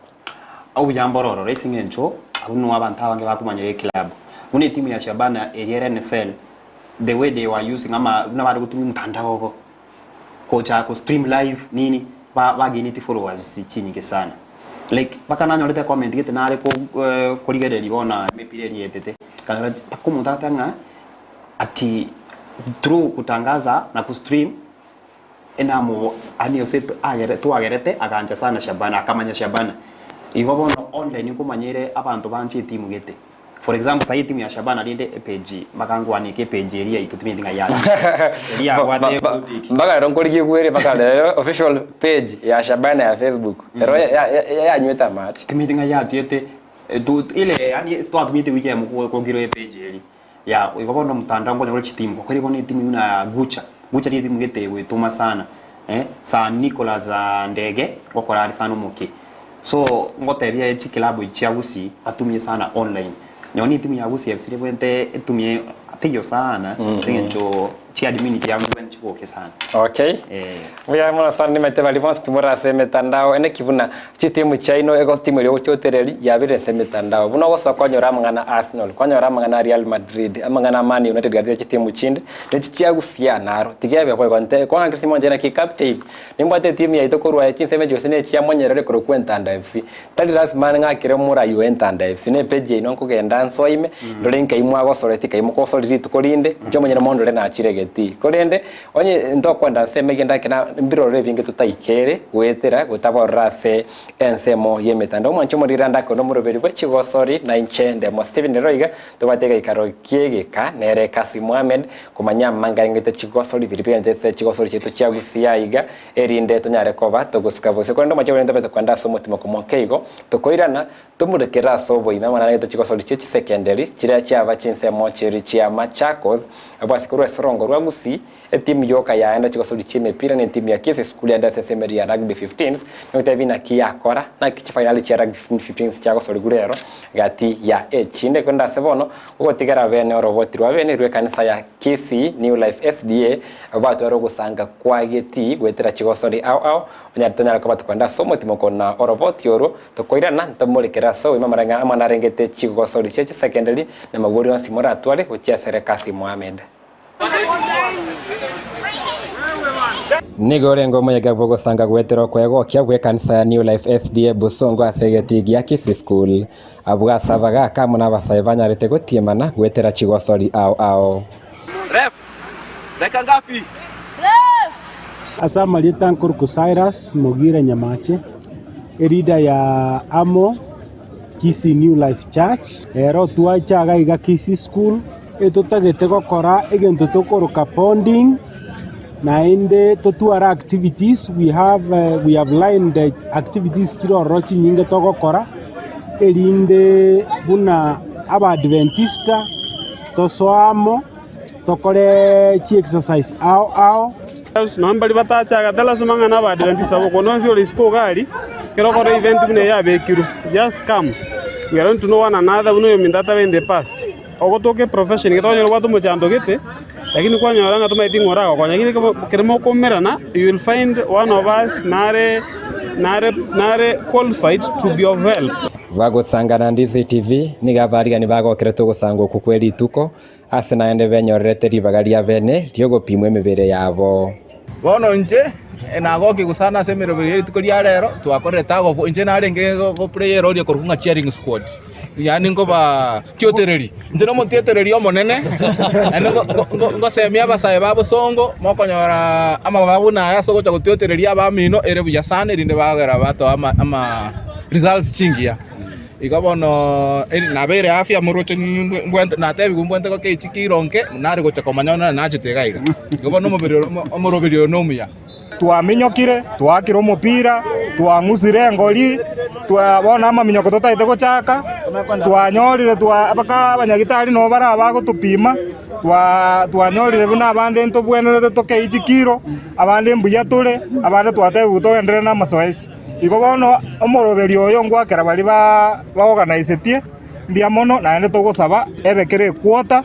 Obuya mbororore ase eng'encho abwo nigo abanto abange bakomanyera eclub. Buna etimu ya Shabana eria ere NSL, the way they were using ama buna bare gotumia omotandao obo, gocha go stream live nini, ba bagaineti followers chinyinge sana. Like mpaka nanyorete comment gete nare ko korigereria bono emepira eria etete, nkanyora mpaka omonto agateba ng'a ati through kutangaza na kustream enamo yaani ase agere twagerete agancha sana Shabana akamanya Shabana. Igo bono online nkomanyere abanto banche etimu gete. For example sahi etimu ya Shabana rende epage mpaka nkwaneke epage eria yaito timanyeti ng'ai yachiete. Eria yabwate boutique. Mpaka rero nkorigia egwere mpaka rero official page ya Shabana ya Facebook ero yanywete amache. Timanyeti ng'ai yachiete ile yaani ase twatumiete ewiki eyemo kogirwa epage eria. Ya igo bono omotandao nkonyora ore chitimu gokora bono etimu buna ya Gucha, Gucha nigo etimu gete egoetoma sana San Nicholas Ndege ngokora are sana omoke. So ngotebia aye chikilabu echi chia Gusii batumie sana online. Nonye na etimu ya Gusii FC nebwente etumie teiyo sana ase eng'encho chiadmin chiabo nchibwente chigoke sana. Okay. Mbuya mono sana nimanyete baria bonsi pi more ase emetandao ene ki buna chitimu chiaino ego timu eria ogochia gotereria yabire ase emetandao. Buna ogosoa kwanyora amang'ana a Arsenal, kwanyora amang'ana a Real Madrid, amang'ana a Man United gati ya chitimu chinde, nechi chia Gusii naro. Tiga ebe boigo nte kwang'akera ase monto naki captain, nimbwate etimu yaito korwa aye chinsemo echi gose ne chia monyerere korokwa Entanda FC. Tari lasima ng'akere omorai o Entanda FC, ne epage yaino nkogenda nsoe ime, ndore nkai mwagosoreti, kai mokogosoria rituko rinde, inche omonyene mondore nachire getii. Korende, onye ntokwenda nsemo eyio ndake na mbirorero ebinge totaikere goetera gotaborora ase ensemo y'emetandao. Omwanche omoriri rende akore nomoroberi bwe chigosori, na inche Ndemo Stephen rero iga tobwate egeikaro ki'egeka nere Kassim Mohammed komanya amang'ana arengete chigosori biria biarente ase chigosori chiaito chia Gusii aiga erinde tonyare koba togosika bosio. Korende omochie oria ntobete kogenda ase omotima komoka igo, tokoirana, tomorekere ase oboime amo narengete chigosori chie chisekenderi chiria chiaba chinsemo chiria chia Machakos, abwo ase korwa ase orongo rwa Gusii, etimu yoka yaenda chigosori chi'emepira na etimu ya Kisii School yaenda ase esemeri ya Rugby Fifteens, nogotebia naki yakora, naki chifainali chia Rugby Fifteens chiagosorigwa rero gati ya echinde. Korende ase bono, ogotigera bene oroboti rwa bene rw'ekanisa ya Kisii New Life SDA, Batware ogosanga kwa getii goetera chigosori ao ao, onye tonyare koba tokoenda ase omotimoko na oroboti orwo, tokoirana ntomorekere ase oboime amarang'ana amo narengete chigosori chie chisekenderi na amabori onsi moratware gochia asere Kassim Mohammed. Nigo orenge omoyega bw'ogosanga goetera okwegokia bw'ekanisa ya New Life SDA Bosongo ase egetii gia Kisii School. Abwo ase abagaaka amo nabasae banyarete gotiemana goetera chigosori ao ao. Ref, Dakika ngapi? Ase amarieta nkorokwa Cyrus Mogire Nyamache, eleader ya Amo Kisii New Life Church. Ero twacha iga iga Kisii School, etotagete gokora egento tokoroka bonding, naende totware activities, we have we have lined activities chire ororo chinyinge togokora, erinde buna Abaadventista tosoe amo. Tokore chi'exercise ao ao. Nonya mbaria batachaga lasima ng'a nabadventista boka, onde onsi ore isiko iga aria, ekero okora event buna eye yabekirwe, just come, we are going to know one another buna oyominto atabe in the past. Ogotoka eprofession gete okonyora obwate omochando gete, lakini kwanyora ng'a tomaeti ng'a oragokonya, lakini ekero ekero mokomerana, you will find one of us nare nare nare qualified to be of help. Bagosangana Ndizi TV, nigo abaarigani bagokerete ogosanga okwo kwe rituko, Ase naende benyorerete ribaga ria bene ri'ogopimwa emebere yabo. Bono inche nagokigwa sana ase emeroberi ye rituko ria rero, twakorire tug of war, inche narenge go play erori ekorokwa ng'a cheering squad, yaani nkoba tiotereri, inche na omotiotereri omonene, naende ngosemia abasae ba bosongo, mokonyora amababa buna aya ase ogocha gotiotereria abamino ere buya sana erinde bagera batoa ama ama results chingiya. Igo bono nabeire afya moroche mbwente natebigwe mbwente gokia chikiro nke nare gocha komanya onye nachete iga iga. Igo bono omobere oyo omoroberi oyo nomuya. Twaminyokire, twaakire omopira, twang'usire engori, twa bono amaminyoko totagete gochaka, twanyorire twa mpaka abanyagitari nabo bare abagotopima, twa twanyorire buna abande ntobwenerete tokei chikiro, abande mbuya tore, abande twatebigwe togenderere na amasoesi. Igo bono omoroberi oyo ngwakera baria baorganisetie mbuya mono, naende togosaba ebe kera equota,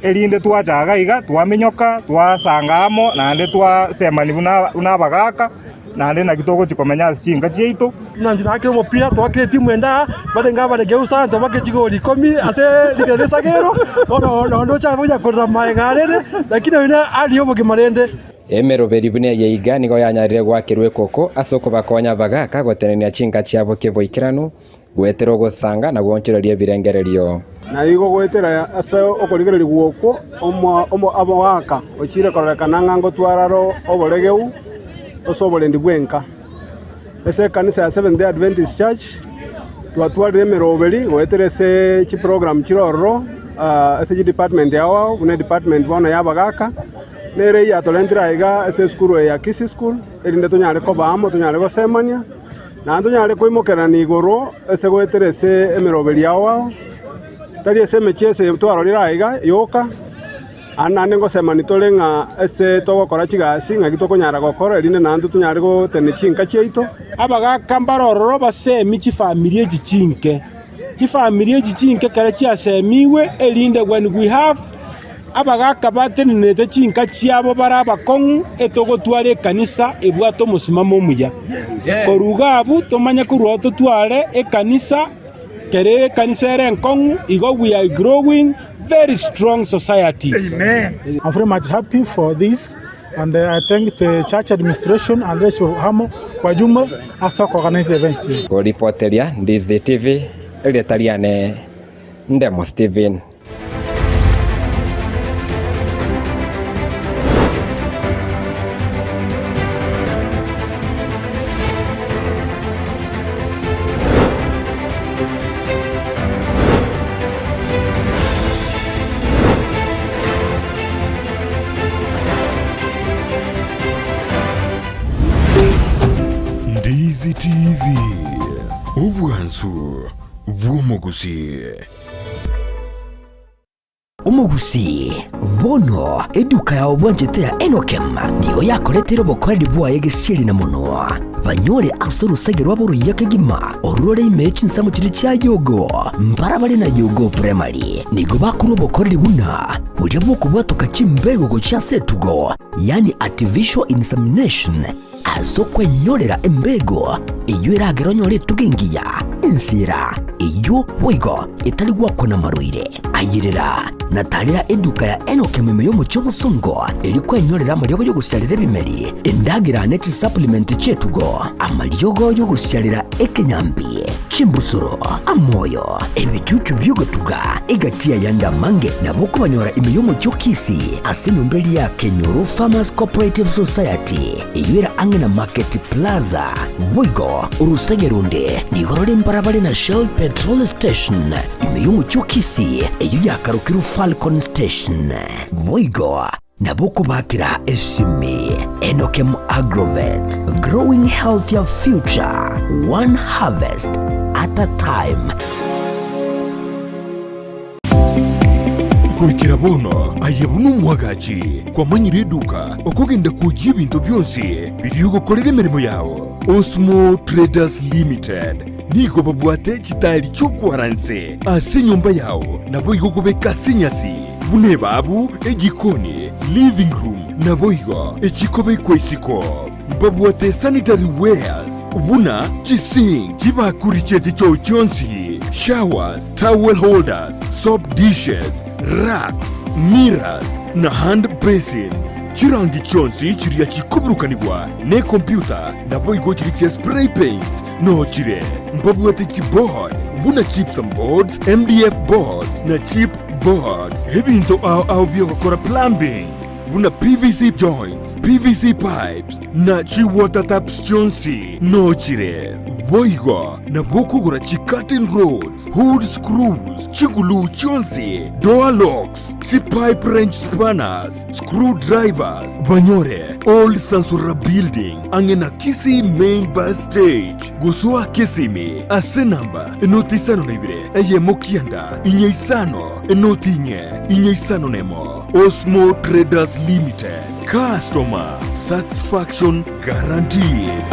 erinde twacha iga iga twaminyoka, twasanga amo, naende twasemani buna buna abagaka, naende naki togochia komenya ase chinka chiaito. Buna inche naakire omopira, twakire etimu ende aa, barenge abaregeu sana twabakire chigori ikomi ase rigena ria Sagero, bono nonye ocha konya korera magega arende, lakini oyo nere aria obogima rende. Emeroberi buna eye iga nigo yanyarire goakerwa ekoko ase okobakonya abagaaka gotenenia chinka chiabo keboikeranu, goetera ogosanga na goonchoreria ebirengererio. Na igo goetera ase okorigererigwa okwo omogaka ochire kororekana ng'a ngotwara are oboregeu ase oborendi bw'enka. Ase ekanisa ya Seventh Day Adventist Church twatwarire emeroberi goetera ase chiprogram chire ororo ase chidepartment ao ao buna edepartment bono ya abagaka nere eyatorentire aiga ase esukuru eye ya Kisii School erinde tonyare koba amo tonyare gosemania. Naende tonyare koimokererania igoro ase goetera ase emeroberi yao ao, tari ase emechie ase twarorire aiga yoka, aande naende ngosemani tore ng'a ase togokora chigasi ng'aki tokonyara gokora erinde naende tonyare gotenenia chinka chiaito. Abagaaka mbare ororo basemi chifamiri echi chinke, chifamiri echi chinke ekero chiasemigwe erinde when we have Abagaaka batenenete chinka chiabo bare abakong'u, etogotwara ekanisa ebwate omosimamo omuya. Korwa iga abwo tomanye korwa oo totware ekanisa, kere ekanisa ere enkong'u, igo we are growing very strong societies. I'm very much happy for this and I thank the church administration and leadership of Hamo kwa jumla ase oko organize event eye. Koripoteria Ndizi TV, erieta riane Ndemo Stephen. Ndizi TV, obwansu bw'omogusii. Omogusii, bono eduka yao bwanchete ya Enokem nigo yakoreteire obokoreri bwaye gesieri na monwa, banyore ase orosege rwabo oruya kegima, orore ime ye chinsemo chiria chia Yogo, mbarabare na Yogo Primary. Nigo bakorwa obokoreri buna boria bw'okobwatoka chimbego gochia ase etugo, yaani artificial insemination, Ase okwenyorera embego eyio eragere onyore etugo engiya, ensira eyio boigo etari gwakwa namarwaire. Ayerera na tarera eduka ya Enokem ime y'omochie obosongo, erio kwenyorera amariogo y'ogosiarera ebimeri, endagera ne chisupplement chi'etugo, amariogo y'ogosiarera ekenyambi, chimbusuro, amoyo, ebichuchu bi'ogotuga, egati y'ayande amange nabo okobanyora ime y'omochie o Kisii ase enyomba eria ya Kenyoro Farmers Cooperative Society. Eyio ere ang'e na Market Plaza. Boigo orosege ronde nigo rore mbarabare na Shell Petrol Station ime y'omochie o Kisii, eyio yakarokirwe Falcon Station. Boigo nabo okobakera esimi Enokem Agrovet, growing healthier future, one harvest at a time. Goikera bono aye buna omwagachi kwamanyire eduka okogenda kwoyia ebinto bionsi biria ogokorera emeremo yao. Osmo Traders Limited nigo babwate chitaeri chi'okwara nse ase enyomba yao naboigo okobeka ase enyasi buna ebabu, ejikoni, living room naboigo echikobekwa isiko. Mbabwate sanitary wares buna chisink, chibakuri chie chichoo chionsi, showers, towel holders, soap dishes, racks, mirrors, na hand basins. Chirangi chionsi chiria chikoburukanigwa nekompyuta naboigo chiria chia spray paints noo chire. Mbabwate chiboard buna gypsum boards, MDF boards na chip boards. Ebinto ao ao biogokora plumbing buna PVC joints, PVC pipes, na chi-water taps chionsi noo chire. Boigo nabo okogora chi-curtain rods, hood screws, chiguluu chionsi, door locks, chi-pipe wrench spanners, screw drivers, banyore Old Sansura Building ang'e na Kisii Main Bus Stage. Gosoa Kisimi ase namba enoti isano na ibere eyemo kianda inye isano enoti inye inye isano nemo. Osmo Traders Limited, customer satisfaction guaranteed.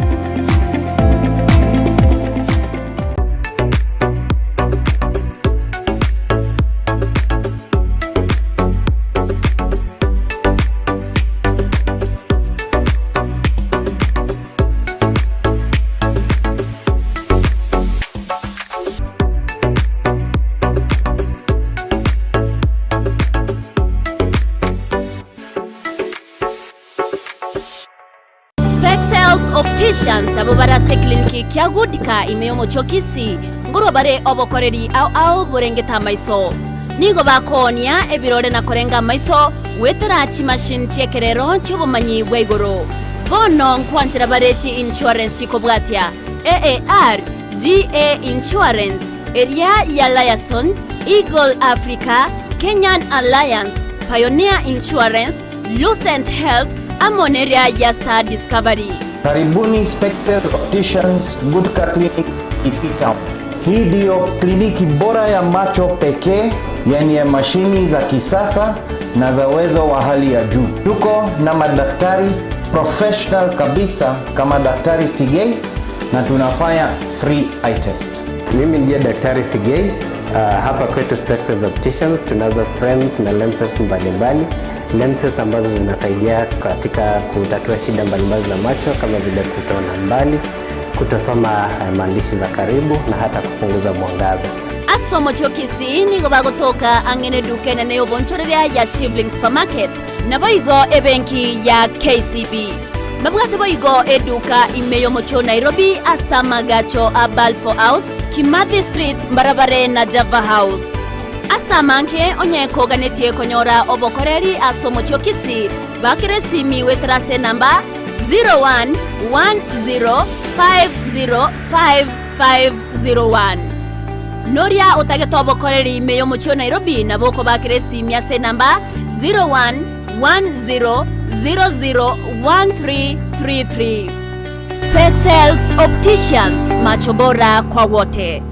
Opticians abwo bare ase ekliniki kia Goodcare ime y'omochie o Kisii nkorwa bare obokoreri ao ao borengete amaiso. Nigo bakoonia ebirore na korenga amaiso goetera chimachine chi'ekerero chi'obomanyi bwa igoro. Bono nkwanchera bare chi insurance chikobwatia, AAR, GA Insurance, eria ya Liaison, Eagle Africa, Kenyan Alliance, Pioneer Insurance, Lucent Health, amo neria ya Star Discovery. Karibuni Spexel Opticians Gutka Clinic Kisii Town. Hii ndiyo kliniki bora ya macho pekee yenye mashini za kisasa na za uwezo wa hali ya juu. Tuko na madaktari professional kabisa kama Daktari Sigei na tunafanya free eye test. Mimi ndiye Daktari Sigei. Hapa kwetu Spexels Opticians tunazo frames na lenses mbalimbali, lenses ambazo zinasaidia katika kutatua shida mbalimbali za macho kama vile kutoona mbali, kutosoma maandishi za karibu na hata kupunguza mwangaza. Ase omochie o Kisii nigo bagotoka ang'e neduka enene y'obonchoreria ya Shivling Supermarket, naboigo ebenki ya KCB. Babwate boigo eduka ime y'omochie o Nairobi ase amagacho a Balfour House, Kimathi Street mbarabare na Java House. Ase amange onye koganetie konyora obokoreri ase omochie o Kisii, bakera esimi goetera ase enamba 0110505501. Noria otagete obokoreri ime y'omochie o Nairobi nabo okobakera esimi ase enamba 0110001333. Spexels Opticians, macho bora kwa wote.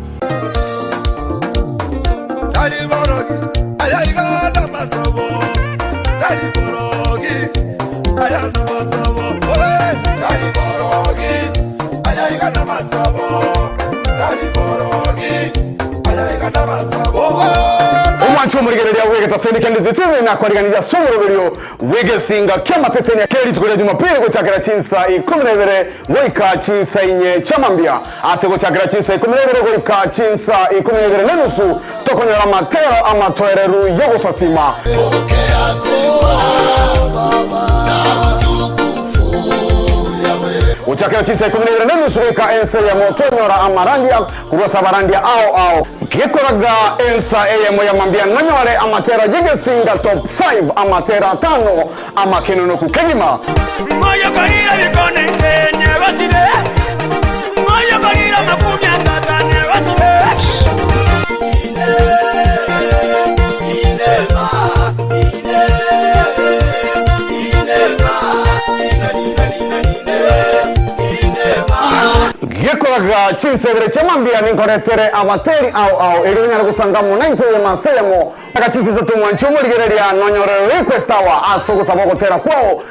Omwancho omorigereria bw'egetaseni kia Ndizi TV nakwariganiria ase omoroberio bw'egesinga ki'amasesenia kera rituko ria Jumapili gochakera chinsa 12 goika chinsa inye chiamambia. Ase gochakera chinsa 12 goika chinsa 12 nenusu tokonyora amatero amatoereru y'ogosasima. Gochakera chinsa 12 nenusu goika ensa eyemo tonyora amarandia korwa ase abarandia ao ao. Gekoraga ensa eyemo ya mambia nonyore amatera y'egesinga top 5 amatera atano amakenonoku kegima. Gekoraga chinsebere chiamambia ninkoretere abateri ao ao erio onyare gosanga amo naintwe eyemo ase eyemo. Aka chinsa isato mwanche omorigereria nonyore request hour ase ogosaba ogotera kwao.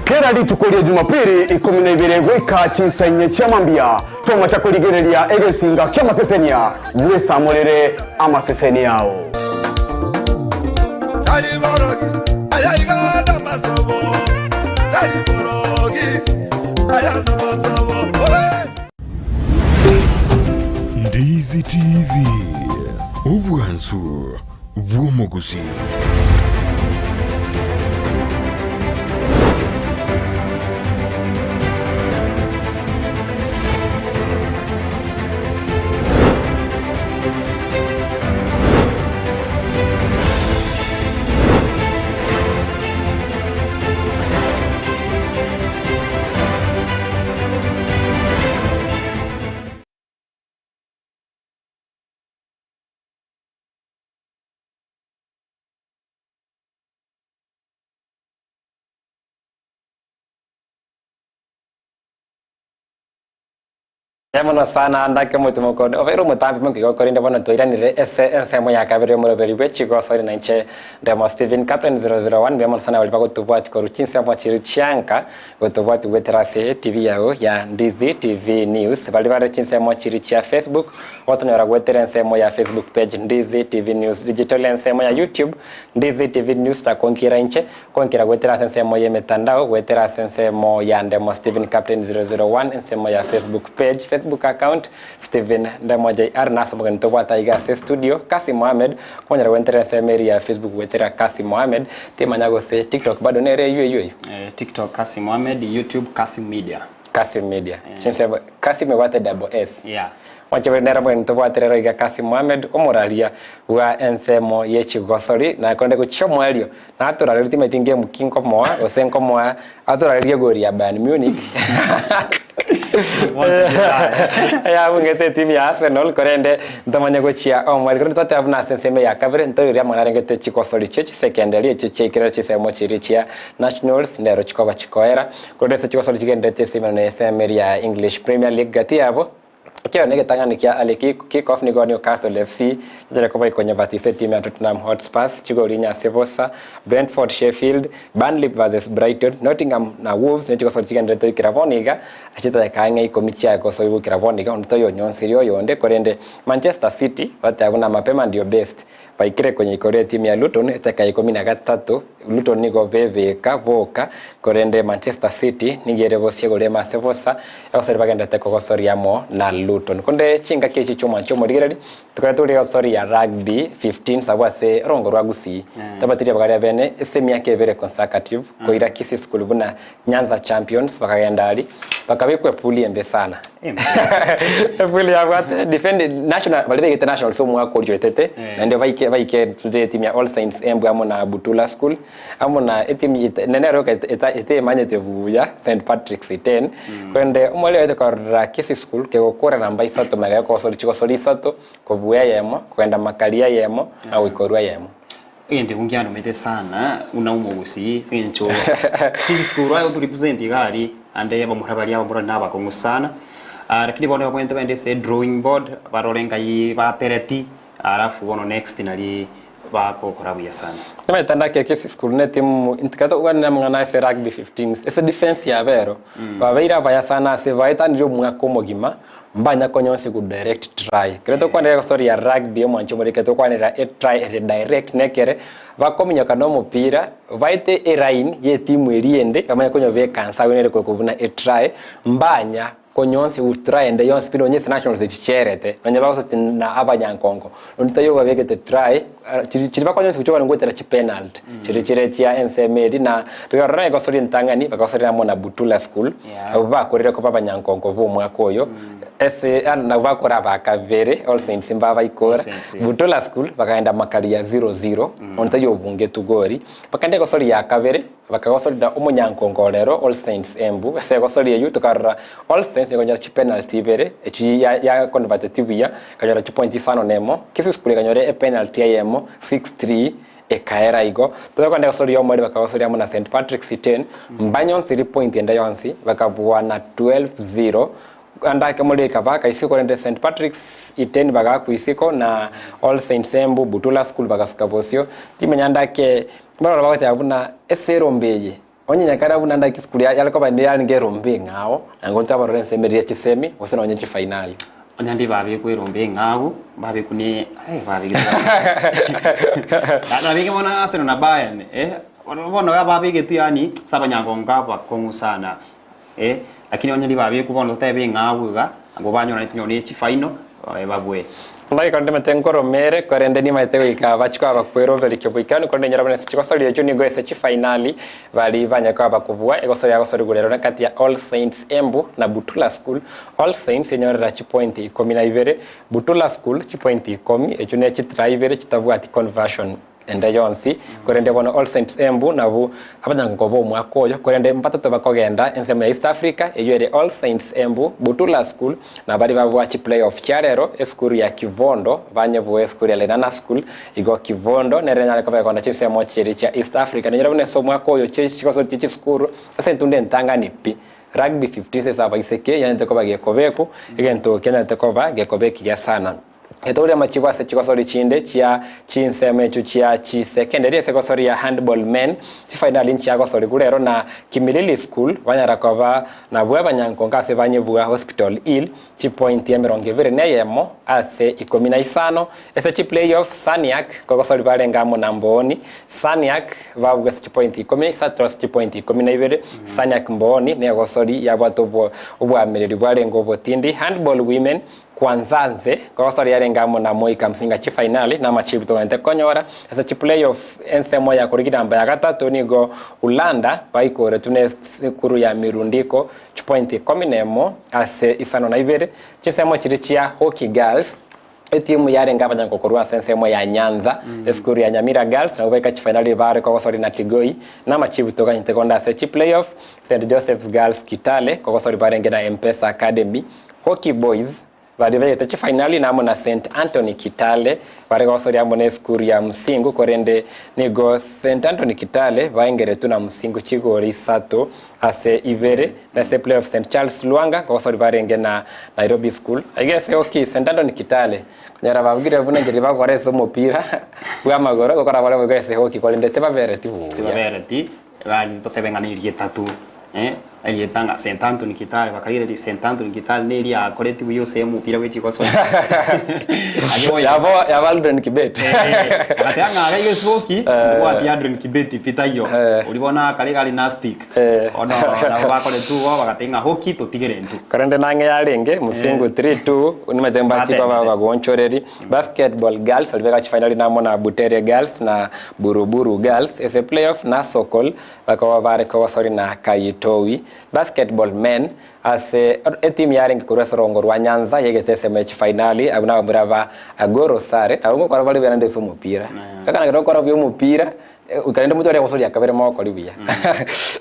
Kera rituko ria Jumapili 12 goika chinsa inye chiamambia tomacha korigereria egesinga kiamasesenia bwesamorere amasesenia ao. Ndizi TV, obwansu bw'omogusi. Mbuya mono sana ndake omotumo kore obeire omotambi monkeiga okorende bono twairanire ase ensemo ya kabere omoroberi bwe chigosori na inche Ndemo Stephen Captain 001 mbuya mono sana baria bagotobwati korwa chinsemo chiria chianka gotobwati goetera ase etv yago ya Ndizi TV News baria bare chinsemo chiria chia Facebook gotonyora goetera ensemo ya Facebook page Ndizi TV News Digital ensemo ya YouTube Ndizi TV News takonkera inche konkera goetera ase ensemo ya emetandao goetera ase ensemo ya Ndemo Stephen Captain 001 ensemo ya Facebook page. Facebook account Stephen Ndemo JR na ase omogeni tobwate aiga ase estudio Kassim Mohammed kwanyara goentera ensemo eria ya Facebook goetera Kassim Mohammed timanya gose TikTok bado nere eywo eywo eywo? Eh, TikTok Kassim Mohammed, YouTube Kassim Media. Kassim Media. Chinsemo Kassim ebwate double S. Yeah. Mwanche bori nere omogeni tobwate rero iga Kassim Mohammed omoraria bwa ensemo ye chigosori na konde gochia omoerio Natorarerie timanyeti ngemu ki nkomoa, gose nkomoa atorarerie egori ya Bayern Munich yabungete etimu ya Arsenal korende ntomanye gochia omweri korende twateba buna ase ensemo ya kabere ntorigereria amang'ana arengete chigosori chie chisekendari echio chiaikerera chinsemo chiria chia Nationals nero chikoba chikoera korende ase chigosori chigendererete ase emenwa ensemo eria ya English Premier League gati yabo Ekero negetang'ani kia early kick-off nigo Newcastle FC yachare koba ekonyebatisa etimu ya Tottenham Hotspurs chigori inye ase bosa, Brentford Sheffield, Burnley vs Brighton, Nottingham na Wolves nigo chigosori chigendererete goikera bono iga ase chidakika ang'e ikomi chiagosori goikera bono iga onde toyonyonsirie oyonde korende Manchester City bateba buna mapema ndio best Baikire konya igoro etimu ya Luton eteka ya ikomi na gatato, Luton nigo bebeka boka, korende Manchester City nigo ere bosio igoro ime ase bosa, egosori bagenderete kogosoria amo na Luton. Konde chingaki echi chi'omwancho omorigereri, tokore tore egosori ya Rugby 15 abwo ase rongo rwa Gusii. Tabati ribaga ria bene ase emiaka ebere consecutive koira Kisii School buna Nyanza Champions bakagenda aria bakabekwa epuli embe sana epuli yabwate defend national baria begete nationals omwaka oria oetete naende baike baike etimu ya All Saints Embu amo na Butula School amo na etimu nene ero etemanyete buya St Patrick's Iten korende omwalimu oete korora Kisii School kegokora namba isato magega kogosori chigosori isato kobua eyemo kogenda makari eyemo na goikorwa eyemo. Egento ekio nkiandomete sana buna omogusii ase eng'encho Kisii school aye otorepresent iga aria ande abamura baria abamura na abakong'u sana lakini bono babwenerete bagende ase edrawing board barore ngai batereti alafu bono next nari bagokora buya sana. Omanyete ndake Kisii school ne etimu tiga tokwane amang'ana ase rugby fifteens ase defense yabo ero babeire abaya sana ase baetanire omwaka omogima Mbanya konya onsi go direct try. Ekero tokwanera egosori ya rugby omwancho omoriri ekero tokwanera e try ere direct nekere bakominyoka na omopira baete e line ye etimu eria ende bamanye konyobeka nse agwo nere korokwa buna e try mbanya konya onsi go try ende yonsi pi nonye ase nationals echi chierete nonye bagosoti na abanyankongo onde taiyo obabegete try chiri chiri bakonya onsi gochia goetera chipenalty chiri chire chia ensemo eria na rirorio egosori entang'ani bagasoria amo na Butula school Abwo bakorire koba abanyankonko b'omwaka oyo, ase nabwo bakora aba kabere, All Saints mbabaikora, Butula School bakagenda Makaria 0-0, onde tari obungetwe gori, bakagenda egosori ya kabere, bakagosorera omonyankonko orero All Saints Embu, ase egosori eyio tokarora All Saints ekonyora chipenalty ibere, echio ya ya converteti buya, ekanyora chipoints isano na emo, Kisii School ekanyora epenalty eyemo 6-3, Ekaera igo, tobekwa egosoria y'omorero bakagosoria amo na St. Patrick's Iten, mbanyonsiri point ende yonsi, bakabua na 12-0, ande ake omorero ekabaka isiko korende St. Patrick's Iten bagaakwa isiko na All Saints Embu, Butula School bagasuka bosio, timanya ande ake baroro bagoteba buna ase erombe eye onye nyakare buna ande ake esukuru yare koba yarenge erombe eng'ao, naende ntabarora ensemo eria ya chisemi gose nonye chifainali. Onye ndi babekwa erombe eng'agu, babekwa ne eh babegete nabeke bono Arsenal na Bayern eh, bono bono ababegetwe yaani ase abanyangongo abakong'u sana eh, lakini onye ribabekwa bono totebe eng'agu iga, abwo banyoraneti nonye ne chifaino babue. Ndagika ndimete nkoromere, korende nimaete goika bachie koba bakweroberia boikeranu, korende inyora buna ase chigosoria echio nigo ase chifainali baria banyare koba bakobua. Egosoria yagosorigwe rero kati ya All Saints Embu na Butula School. All Saints enyorera chipointi ikomi na ibere, Butula School chipointi ikomi, echio ne chitry ibere chitabwati conversion ende yonsi. Korende bono All Saints Embu nabwo abanyangongo b'omwaka oyo, korende mbatato bakogenda ensemo ya East Africa, eyio ere All Saints Embu, Butula School, na baria babua chiplayoff chia rero, esukuru ya Kivondo, banyebua esukuru ya Lenana School, igo Kivondo nere enyare koba ekonda chinsemo chiria chia East Africa. Ninyore buna ase omwaka oyo chigosoria chisukuru ase entunda entang'ani pi. Rugby 15 ase abaiseke yanyarete koba gekobekwa, egento kianyarete koba gekoba ekiya sana. Etoria amachibo ase chigosori chinde chia chinsemo echio chia chisekenderi ase egosori ya Handball Men chifainali nchiagosorigwe rero na Kimilili School banyara koba nabwo abanyankonge ase banyebua Hospital Hill chipointi 21 ase 15 ase chiplayoff Saniak kogosori barenge amo na Mbooni Saniak babua ase chipointi 13 ase chipointi 12 Saniak Mbooni negosori yabwate obwamereri bwarenge obotindi Handball Women Kwanzanze, kogosori yarenge amo na Moi Kamsinga chifainali na amachibu toganyete konyora ase chiplayoff ensemo ya korigia namba ya gatato nigo Ulanda baikoretwe na esukuru ya Mirundiko chipointi 11 ase 52 chinsemo chiria chia Hockey Girls etimu yarenge abanyango korwa ase ensemo ya Nyanza esukuru ya Nyamira Girls nabo baika chifainali bare kogosori na Tigoi na amachibu toganyete konda ase chiplayoff St Joseph's Girls Kitale kogosori barenge na Mpesa Academy Hockey Boys bari bagete chifainali namo na St Anthony Kitale bare gosori amo na esukuru ya Musingu korende nigo St Anthony Kitale baengeretwe na Musingu chigori 3 ase 2 na ase playoff St Charles Lwanga gosori barenge na Nairobi School. I guess okay St Anthony Kitale konyora babwire buna njeri bagokora ase omopira bwa amagoro gokora bare boigo ase hockey korende tibabereti buya. Tibabereti bari totebe ng'a na erieta tu erieta ng'a St Anthony Kitale bakarigereria St Anthony Kitale na eria akoreti buya ase omopira bwe chigosori. Yabo yabo Aldrin Kibet. Agateba ng'a iga esuoki ntobwati Aldrin Kibet pi taiyo. Oria bono akare gari na stick. Bono nabo bakoretwe igo bagateba ng'a hockey totigere intwe. Korende nang'e yarenge Musingu 3-2 nimanyete mbachi koba bagoonchoreri. Basketball Girls baria bagachi finali namo na Butere Girls na Buruburu Girls ase playoff na Sokol bakoba bare kogosori na Kayitowi. Basketball Men ase etimu yarenge korwa ase orongo rwa Nyanza yegete ase emechi finali abwo nabamura ba Agoro Sare nabo ngokora bare buya naende ase omopira. Kaka naki gokora buya omopira Korende omonto oria agosoria kabere mogokori buya.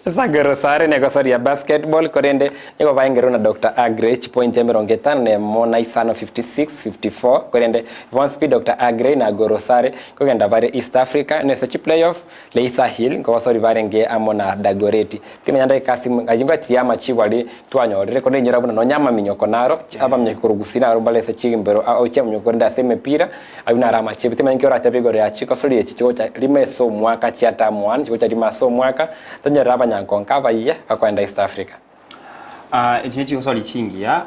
Ase Agoro Sare negosoria basketball korende nigo baengerwe na Doctor Aggrey chipointi 51 na 5 56 54 korende bonsi pi Doctor Aggrey na Agoro Sare kogenda bare East Africa nese chiplayoff Leisa Hill nkogosori barenge amo na Dagoretti. Timanya ndageka ase ayio ngachiri amachibu aria twanyorire korende inyora buna nonya amaminyoko naro abaminyoko korwa gusii naro mbare ase chimbero chiaminyoko korende ase emepira ayio naro amachibu. Timanya nki oratebe igoro ya chikosori echi chigocha rimo ase omwaka chia term one chigocha rimo ase omwaka tonyorere abanyankonka abayia bakoenda East Africa. Echi ne chigosori chingiya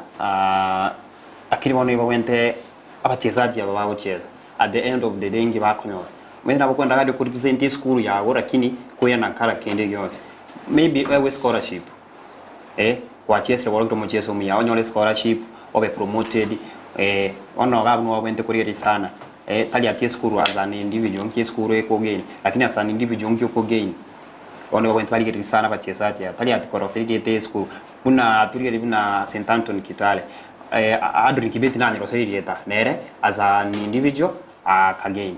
lakini bono nigo babwente abachesaji aba bagochesa at the end of the day inki bakonyora. Omanyete nabo okoenda gari okorepresent esukuru yago lakini koyana kara kende gionsi. Maybe oegwe scholarship eh, gwachesire gwarokire omocheso omuya onyore scholarship obe promoted bono iga abwo nigo babwenerete korigereria sana tari ati esukuru as an individual nki esukuru ekogain lakini as an individual nki okogain. Bono nigo babwenerete barigererie sana abachesaji aba tari ati korosia rieta esukuru buna torigererie buna St Anthony Kitale Adrian Kibeti nanyeroserie rieta nere as an individual akagain.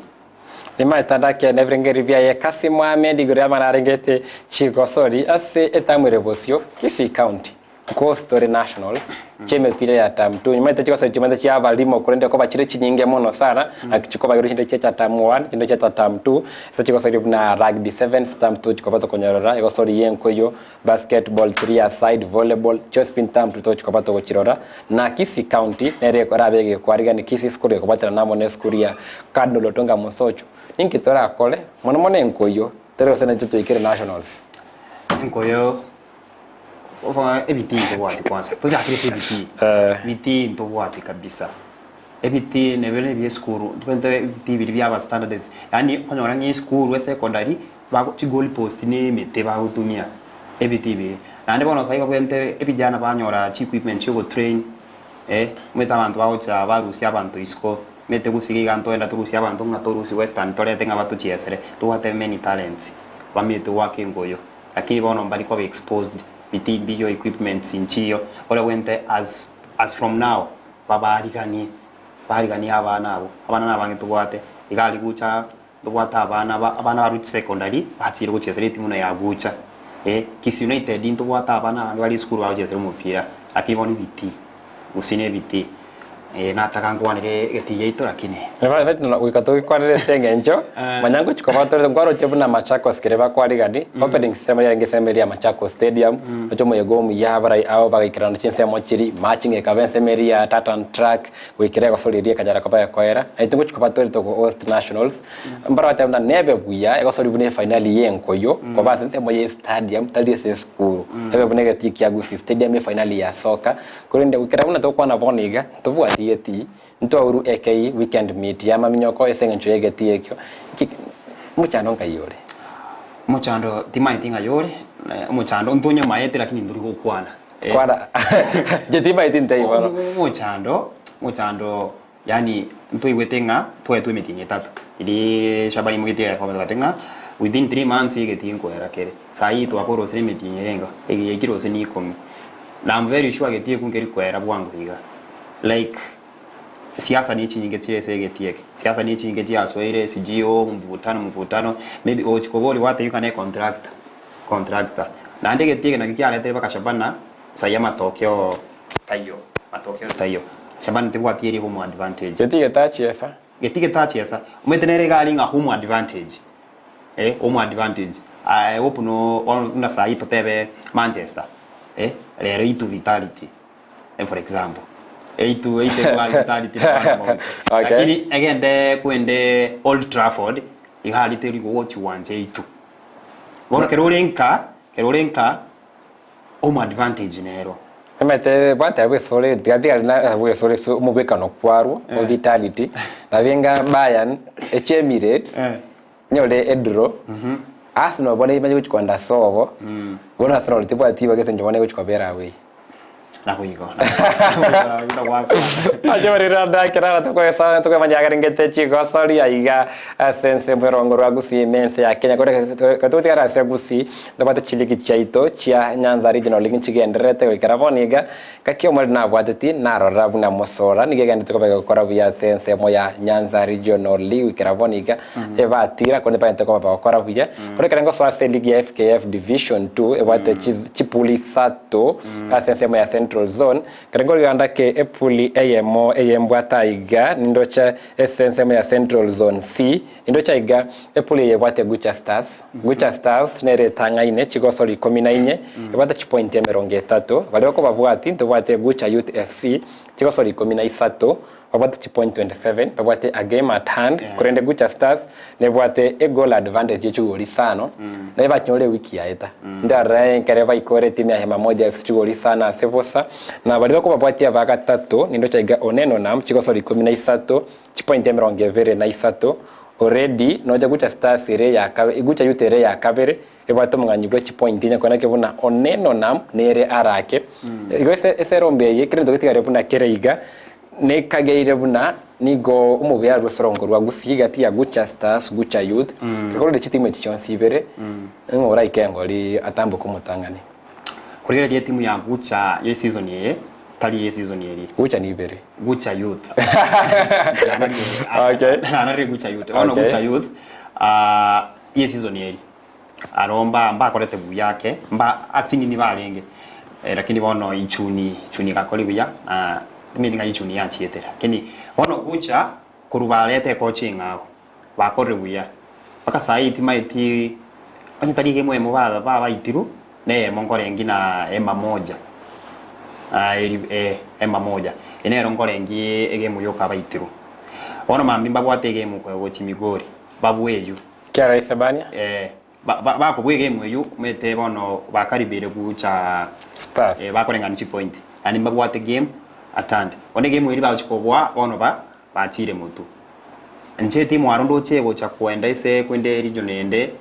Nimaete ndakende ebirengererio biaye Kassim Ahmed igoro y'amang'ana arengete chigosori ase etamu ere bosio Kisii County Coastal Nationals chi'emepira ya term 2 nimaete chigosori chimanyete chia abarimo korende koba chire chinyinge mono sana naki chikobagerwa chinde chiacha term 1 chinde chiacha term 2 ase chigosori buna rugby sevens term 2 chikoba tokonyorora egosori y'enkoyo basketball 3 aside volleyball chionsi term 2 tochikoba togochirora na Kisii County nere erabe egekwarigani Kisii School gekobwaterana amo na esukuru ya Cardinal Otunga Mosocho. Ninki torakore mono mono enkoyo tore gose naintwe toikere nationals. Enkoyo ebitii ntobwati kwanza tochakire ase ebitii ebitii ntobwati kabisa ebitii nebe na ebia esukuru ntobwate ebitii biria bia aba standards yaani okonyora ng'a esukuru esecondary bago chigoal post na emete bagotumia ebitii biria. Naende bono sai babwente ebijana banyora chiequipment chia ogotrain omanyete abanto bagocha barusia abanto isiko omanyete gusii iga ntoenda torusie abanto ng'a torusie western torete ng'a batochiesere tobwate many talents bamanyete goaka engoyo lakini bono mbari koba exposed bitii mbiyo equipments nchiyo ore bwente as as from now babariganie bariganie abana abwo abana nabange tobwate iga aria gocha Ntobwate abana aba abana barure chisecondary bachire gochiesera etimu buna ya Gucha eh, Kisii United ntobwate abana abange bare esukuru bagochiesera omopira lakini bono ebitii gose na ebitii. Eh, nataka nkwanere egetii yaito lakini. Goika togekwanere ase eng'encho, manya ngochia koba tore nkwaroche buna Machakos kere bakwarigani, opening ceremony yarenge ensemo eria ya Machakos Stadium, oche omoyega omuya abarai ao bagaikerana chinsemo chiria, marching ekaba ensemo eria ya Tartan Track, goikera egosori eria ekanyara koba ekoera, na intwe ngochia koba tore togo host nationals, mbaro bateba buna nebe buya egosori buna efinali ya enkoyo, koba ase ensemo ya estadium tari ase esukuru, ebe buna egetii kia Gusii Stadium efinali ya soka, Korende goikera buna togokwana bono iga, ntobwati getii, ntwaurwe ekei weekend meet y'amaminyoko ase engencho y'egetii ekio, ki mochando nkai ore? Omochando timaeti ng'ai ore, omochando ntonyamaete lakini ntori gokwana. Kwana, inche timaeti ntei bono. Omochando, omochando yaani ntoigwete ng'a twaetwe emetienyi etato, riria Shabani aimogetie egekombe tobate ng'a within 3 months egetii nkoera kere. Saii twakorosire emetienyi ere enga, ege yaikire gose na ikomi. Na I'm very sure getii ekwo nkeri koera bwango iga. Like siasa ne chinyinge chire ase egetii eke, siasa ne chinyinge chiasoire sijui ooh mvutano mvutano, maybe ogochi koboria gwatebiwa ng'a ne contractor, contractor. Naende egetii eke nakio kiaretire mpaka Shabana saii amatokeo taiyo, matokeo taiyo. Shabana tebwati eri home advantage. Getii getachiesa. Getii getachiesa, omanyete nere iga ari ng'a home advantage. Eh, home advantage. I hope no bono buna saii totebe Manchester, eh, rero itu Vitality, eh, for example. Eitu eite ebwate Vitality na abana mogocha. Okay. Lakini egende kwende Old Trafford, iga aria teri gochi gwancha eitu. Bono kero ore nka, kero ore nka, home advantage nero. Omanyete gwateba bwesore tiga tigari na bwesore ase omobwekano kwarwo o Vitality, nabo enga Bayern, eche Emirates, Nyore edraw, Arsenal bono emanye gochia kogenda sobo, bono Arsenal tebwati ribaga ase eng'encho bono egochia kobera away. Naboigo. Ache barire ndakera tokoesa tokomanya agarengete chigosori aiga ase ensemo erongo rwa Gusii ime ense ya Kenya kore togotigara ase Gusii ntobwate chiligi chiaito chia Nyanza Regional League nchigendererete goikera bono iga Gaki omorero nabwateti, narora buna mosora, nigo egenderete koba egokora buya ase ensemo ya Nyanza Regional League goikera bono iga, ebatira korende bagente koba bagokora buya. Korende ekero ngosoa ase eligi ya FKF Division 2 ebwate chipuli isato ase ensemo ya Central Zone, ekero nkorigia ndake epuli eyemo eyembwate aiga nindoche ase ensemo ya Central Zone C, nindoche aiga epuli eye ebwate Gucha Stars. Gucha Stars nere etang'aine chigosori ikomi na inye, ebwate chipointi emerongo etato. Baria bakobabwati ntobwate Gucha Youth FC chigosori 13, babwate chipoint 27, babwate a game at hand, korende Gucha Stars nebwate e goal advantage ye chigori isano, naye bachinyore ewiki yaeta. Ndarora ekere baikore etimu ya Hema Moja FC chigori isano ase bosa, na baria bakobabwatia ba gatato nindoche iga Oneno Nam chigosori 13, chipointi 23, already nocha Gucha Stars ere eya kabe Gucha Youth ere eya kabere ebwate omong'anyi bwe chipointi inye kore naki buna Oneno Nam nere arake. Igo ase ase erombe eye kera egento getigare buna kere iga, nekageire buna nigo omobere arwe ase orongo rwa Gusii gati ya Gucha Stars, Gucha Youth, korende chitimu echi chionsi ibere, ng'o oraike engori atamboke omotang'ani. Korigereria etimu ya Gucha ye season eye tari ye season eria. Gucha ni ibere. Gucha Youth. Narire Gucha Youth. Bono Gucha Youth ye season eri aro mba mbakorete buya ake mba asinini barenge lakini bono ichuni ichuni egakori buya na timanyeti ng'a ichuni yachiete lakini bono Gucha korwa bareta ekocha eng'ao bakorire buya mpaka saii timaeti onye tari egemu eyemo ba babaitirwe na eyemo nkorengi na ema moja eri ema moja eye nero nkorengi egemu yoka baitirwe. Bono mambia mbabwate egemu gochia Migori babue eywo. Kiara Isebania. Bakobua egemu eywo omanyete bono bakaribeire gocha Stars. Bakoreng'ana chipoint yaani mbabwate game at hand. Bono egemu eria bagochia kobua bono ba bachire motwe. Inche etimu aro ndoche egocha koenda ase kwende region ende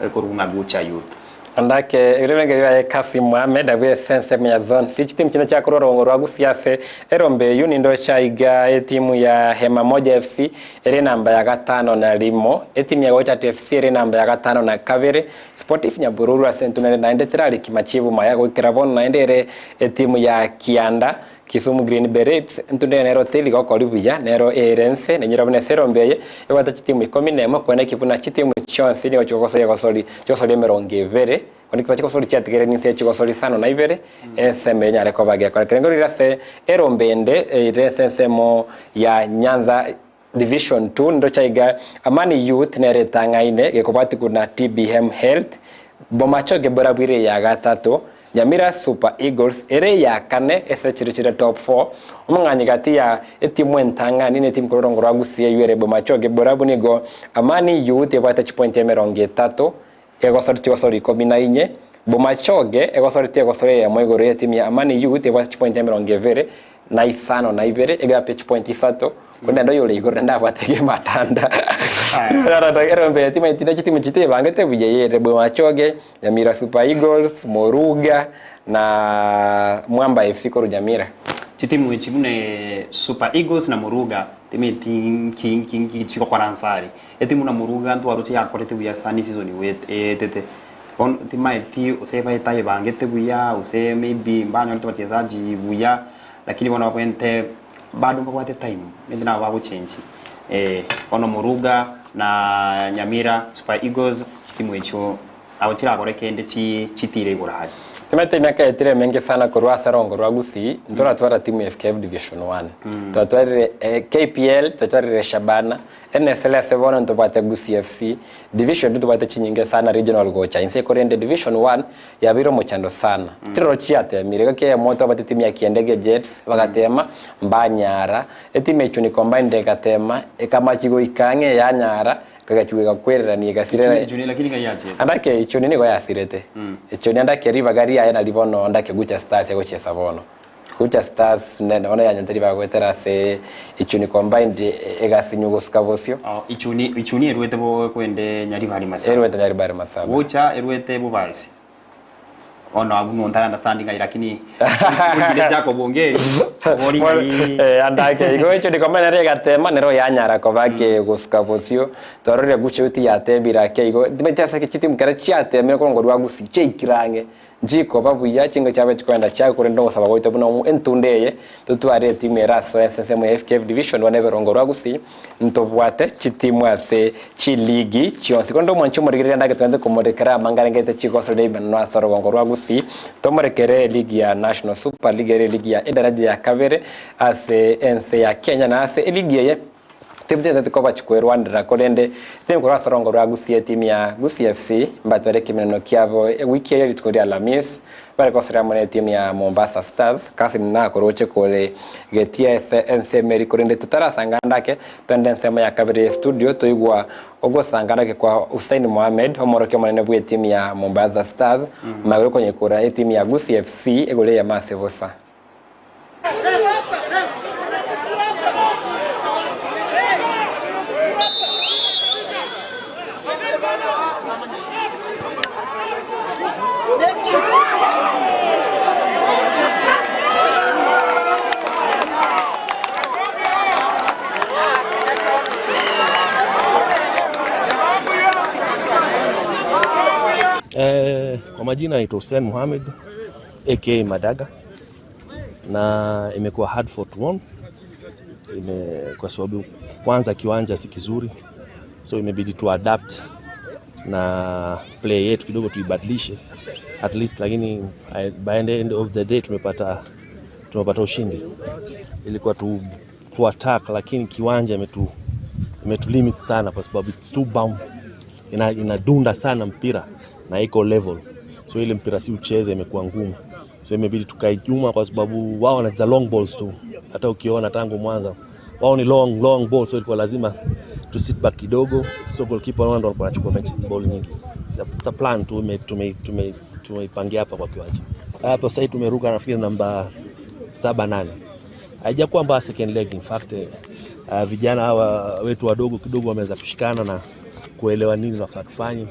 ekorwa ng'a Gucha Youth. Andake ebirengererio biaye Kassim Mohamed abwo ase ensemo ya Zone C chitimu chinde chiakorwa orogongo rwa Gusii ase erombe eyio nindoche aiga etimu ya Hema Moja FC ere enamba ya gatano na rimo, etimu ya Goichati FC ere enamba ya gatano na kabere, Sportif Nyabururu ase entunere naende terariki machibu maya goikera bono naende ere etimu ya Kianda. Kisumu Green Berets ntunde nero teri gokori buya nero ere nse nenyora buna ase erombe eye ebwate chitimu ikomi nemo kweneki buna chitimu chionsi nigo chigogosoria gosori chigosori emerongo ebere korende kiba chigosori chiatigere ninse chigosori isano na ibere ensemo enyare koba gekora kerengo rire ase erombe ende ere ase ensemo ya Nyanza Division 2 ndocha iga Amani Youth nere etang'aine gekobwatigwa na TBM Health, Bomachoge Borabu ere eya gatato, Nyamira Super Eagles ere eya kane ase chire chire top 4. Omong'anyi gati ya etimu entang'ani na etimu korwa orongo rwa Gusii eywo ere Bomachoge Borabu nigo Amani Youth ebwate chipointi emerongo etato egosori chigosori ikomi na inye, Bomachoge egosoretie egosori eyemo igoro y'etimu ya Amani Youth ebwate chipointi emerongo ebere na isano na ibere, egap ye chipointi isato, korende naende oyore igoro naende abwate egematanda. Erombe timanyeti ne chitimu chitebangete buya eyere Bomachoge, Nyamira Super Eagles, Moruga na Mwamba FC korwa Nyamira. Chitimu echi buna Super Eagles na Moruga timanyeti nki nki nki chigokora nse aria. Etimu na Moruga ntwaroche yakorete buya sana esizoni etete. Bono timaeti gose batayebangete buya gose maybe mbanyorete abachezaji buya, lakini bono babwente bado mbabwate time maybe nabo bagochengi eh. Bono Moruga na Nyamira Super Eagles chitimu echio nabo chirakore kende chi chitire igoro aria. Nimanyete emiaka yaetire emenge sana korwa ase rongo rwa Gusii ntoratwara timu ya FKF Division One. Twatwarire KPL, twatwarire Shabana, NSL ase bono ntobwate Gusii FC, Division ntobwate chinyinge sana regional gocha inse korende Division One yabeire omochando sana. Tiroro chiatemire iga kiaye twabwate timu ya Kiendege Jets bagatema mbanyara, etimu ya Ichuni Combined egatema ekamachi goika ang'e yanyara ekagachigwa egakwererania egasirera Ichuni lakini ng'ai yachiete? Andake Ichuni nigo yasirete. Ichuni andake ribaga riaye nari bono andake Gucha Stars egochiesa bono. Gucha Stars nene bono yanyorete ribaga goetera ase Ichuni Combined egasinywa gosuka bosio. Ichuni Ichuni erwete bo kwende Nyaribari Masaba. Erwete Nyaribari Masaba. Gucha erwete Bobasi. Bono abwo no ntari understand ng'ai lakini origire Jacob Ongeri obori ng'ai. Eh, andake igo Ichuni Combined nere egatema nero yanyara koba kegosuka bosio. Twarorire Gucha eyio tiyatebire ake igo, timanyeti ase ki chitimu kere chiatemire korwa ngorwa Gusii chiaikire ang'e. Nchikoba buya chingo chiabe chikoenda chiaye, korende ogosaba gwaito buna entunda eye totware etimu ere ase ensemo ya FKF Division one eberongo rwa Gusii, ntobwate chitimu ase chiligi chionsi. Korende omwanchi omorigereria ndake togende komorekera amang'ana arengete chigoso ria imeneno ase orogongo rwa Gusii, tomorekere eligi ya National Super League ere eligi ya edaraja ya kabere ase ense ya Kenya na ase eligi eye Tibucheseti koba chikwerwanera, korende timu korwa ase orongo rwa Gusii etimu ya Gusii FC mbatware ekemeneno kiabo ewiki eye rituko ria Alhamisi bare gosoria amo netimu ya Mombasa Stars. Kasim nakoroche kore getia ase ensemo eri korende totarasanga ande ake twende ensemo ya kabere ye studio toigwa ogosanga ande ake kwa Hussein Mohamed omorokia omonene bwe etimu ya Mombasa Stars magega yokonyekora etimu ya Gusii FC egori eyemo ase bosa. Eh, kwa majina naitwa Hussein Mohamed aka Madaga na imekuwa hard fought won ime, kwa sababu kwanza kiwanja si kizuri, so imebidi tu adapt na play yetu kidogo tuibadilishe at least, lakini by the end of the day tumepata tumepata ushindi. Ilikuwa tu, tu attack, lakini kiwanja imetu imetu limit sana kwa sababu it's too bound, ina, inadunda sana mpira na iko level, so ile mpira si ucheze imekuwa ngumu, so imebidi tukae nyuma kwa sababu wao wanacheza long balls tu. Hata ukiona tangu mwanzo wao ni long long balls, so ilikuwa lazima tu sit back kidogo, so goalkeeper wao ndo walikuwa wanachukua mechi ball nyingi. It's a, it's a plan tu tume tume tumeipangia hapa kwa kiwanja hapo. Sasa tumeruka nafikiri namba saba nane, haijakuwa mbaya second leg. In fact uh, vijana hawa wetu wadogo kidogo wameweza kushikana na kuelewa nini tunafaa tufanye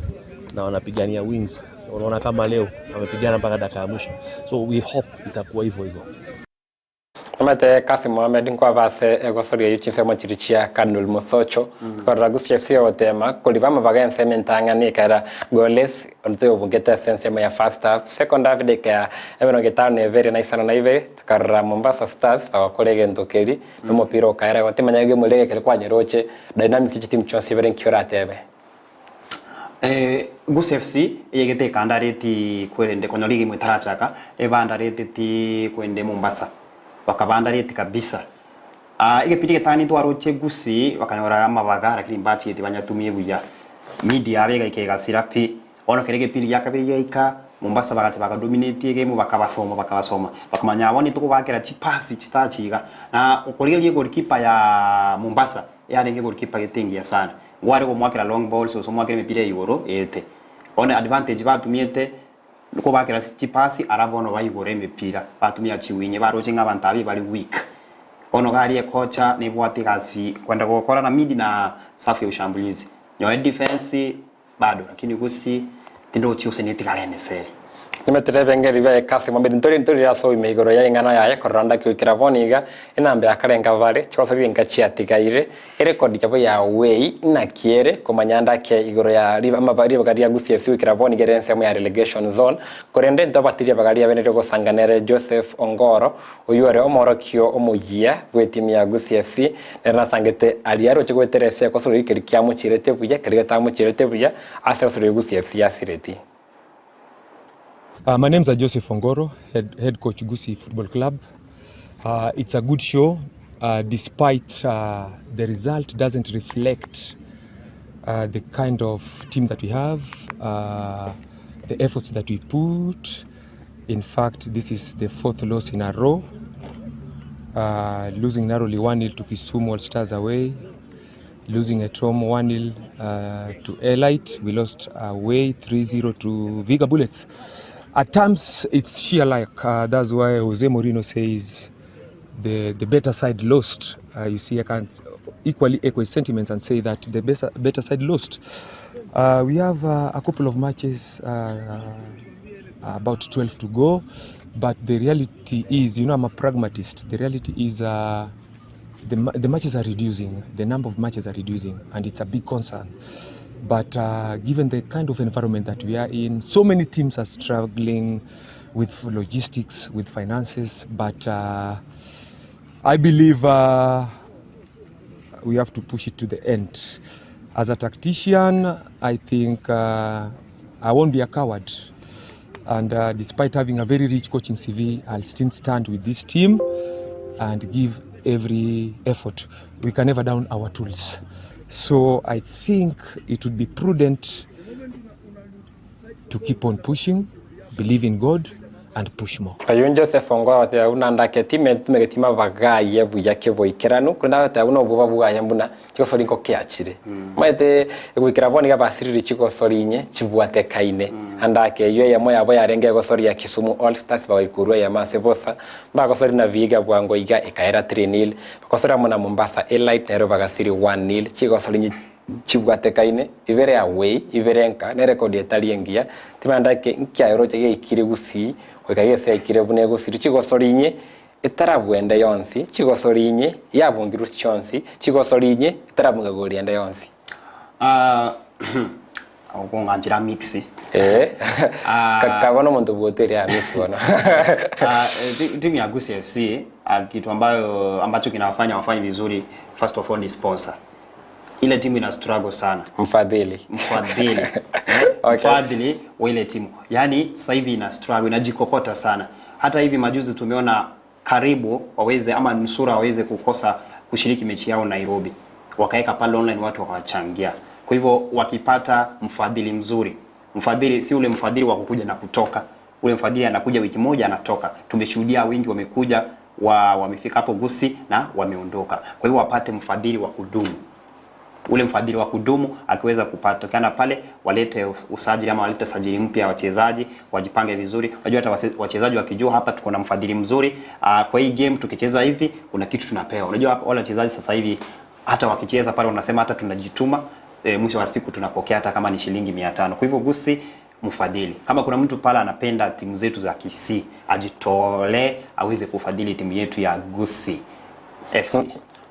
na wanapigania wins. So unaona kama leo wamepigana mpaka dakika ya mwisho, so we hope itakuwa hivyo hivyo. Omanyete Kassim Mohamed nkwaba ase egosoria eyio chinsemo chiria chia Cardinal Mosocho korora Gusii FC egotema koriba amabaga ensemo entang'ani ekaera goalless onde toyobungete ase ensemo ya first half. Second half edakika ya emerongo etano na ebere na isano na ibere tokarora Mombasa Stars bagakora egento keria na omopira okaera igo timanya gemuri egekeri kwanyeroche dynamics ye chitimu chionsi ibere nki oratebe. Gusii FC eyegete ekandareti kwerende konya ligi imwe etarachaka, ebandareteti kwende Mombasa, bakabandareti kabisa. Egepindi egetang'ani ntwaroche Gusii bakanyora amabaga lakini mbachieti banyatumie buya. Media yabo egaika egasira pi. Bono kera egepindi gia kabere giaika, Mombasa bagacha bakadominate egame bakabasoma bakabasoma, bakamanya abwo nitokobakera chipasi chitachi iga. Na okorigereria egoalkeeper ya Mombasa, yarenge egoalkeeper gete engiya sana. Ngware komoakera long balls gose omoakere emepira ya igoro eete. Bono advantage batumiete kobakera chipasi ara bono baigore emepira batumia chiwinye baroche ng'a abanto aba bare weak. Bono iga aria ekocha nebwate egasi kwenda gokora na mid na safu ya ushambulizi. Nyowe defense bado lakini gusii tindochi gose netigare eneseri. Nimetire ebengeri biaye Kassim Mohamed ntori ntorire ase oime igoro ya ing'ana yaye korora ndaki goikera bono iga enamba ya kare nkabare chigosoria enka chiatigaire erekodi yabo ya away naki ere komanya ndake igoro ya amaba ribaga ria Gusii FC goikera bono iga ere ensemo ya relegation zone korende ntobwati ribaga riabe rigosanga nere Joseph Ongoro oywo ore omoorokio omoyia bw'etimu ya Gusii FC nere nasangete aria aroche goetera ase ekosorori keria kiamochierete buya keria getamochierete buya ase egosorori Gusii FC yasireti. Uh, my name's Joseph Ongoro, head, head coach Gusii Football Club. Uh, it's a good show, uh, despite uh, the result doesn't reflect uh, the kind of team that we have, uh, the efforts that we put. In fact, this is the fourth loss in a row, uh, losing narrowly 1 0 to Kisumu All Stars away, losing at home 1 0 uh, to Elite. We lost away 3 0 to Viga Bullets. At times, it's sheer luck. That's why Jose Mourinho says the, the better side lost. You see, I can equally echo his sentiments and say that the better, better side lost. We have a couple of matches, about 12 to go, but the reality is, you know, I'm a pragmatist. The reality is, the, the matches are reducing, the number of matches are reducing, and it's a big concern. But given the kind of environment that we are in, so many teams are struggling with logistics, with finances, but I believe we have to push it to the end. As a tactician, I think I won't be a coward. And despite having a very rich coaching CV, I'll still stand with this team and give every effort. We can never down our tools. So I think it would be prudent to keep on pushing, believe in God, and push more. Oyo Joseph Ongoro agateba buna ndake time tumegeti mabagaye buya keboikeranu korende agateba buna oboba bwaye mbuna chigosori nkokiachire omanyete goikera bono iga basirire chigosori inye chibwatekaine andake eywo eyemo yabo yarenge egosori ya Kisumu All Stars bagaikurwa eyemo ase bosa mbagosori na Vihiga bwango iga ekaera 3-0 bakosori amo na Mombasa Elite nero bagasiri 1-0 chigosori inye chibwatekaine ibere away ibere nka ne erekodi etari engiya timandake nkiaye geikire gusii goika gese yaikire buna egosiri chigosori inye etarabwende yonsi chigosori inye yabungirwe chionsi chigosori inye etarabunga goriende yonsi. Okong'anchera mix. Kabona omonto bwotere ya mix bono. Timu ya Gusii FC, kitu ambayo ambacho kinawafanya wafanye vizuri, first of all ni sponsor. Ile timu ina struggle sana. Mfadhili. Mfadhili. Okay. Mfadhili wa ile timu. Yaani sasa hivi ina struggle, inajikokota sana. Hata hivi majuzi tumeona karibu waweze ama nusura waweze kukosa kushiriki mechi yao Nairobi. Wakaweka pale online watu wakawachangia. Kwa hivyo wakipata mfadhili mzuri, mfadhili si ule mfadhili wa kukuja na kutoka. Ule mfadhili anakuja wiki moja anatoka. Tumeshuhudia wengi wamekuja wamefika hapo Gusii na wameondoka. Kwa hivyo wapate mfadhili wa kudumu. Ule mfadhili wa kudumu akiweza kupatikana pale, walete usajili ama walete sajili mpya wachezaji, wajipange vizuri. Unajua hata wachezaji wakijua hapa tuko na mfadhili mzuri, kwa hii game tukicheza hivi kuna kitu tunapewa. Unajua hapa wale wachezaji sasa hivi hata wakicheza pale wanasema hata tunajituma, mwisho wa siku tunapokea hata kama ni shilingi 500. Kwa hivyo Gusii mfadhili. Kama kuna mtu pale anapenda timu zetu za Kisii, ajitolee aweze kufadhili timu yetu ya Gusii FC.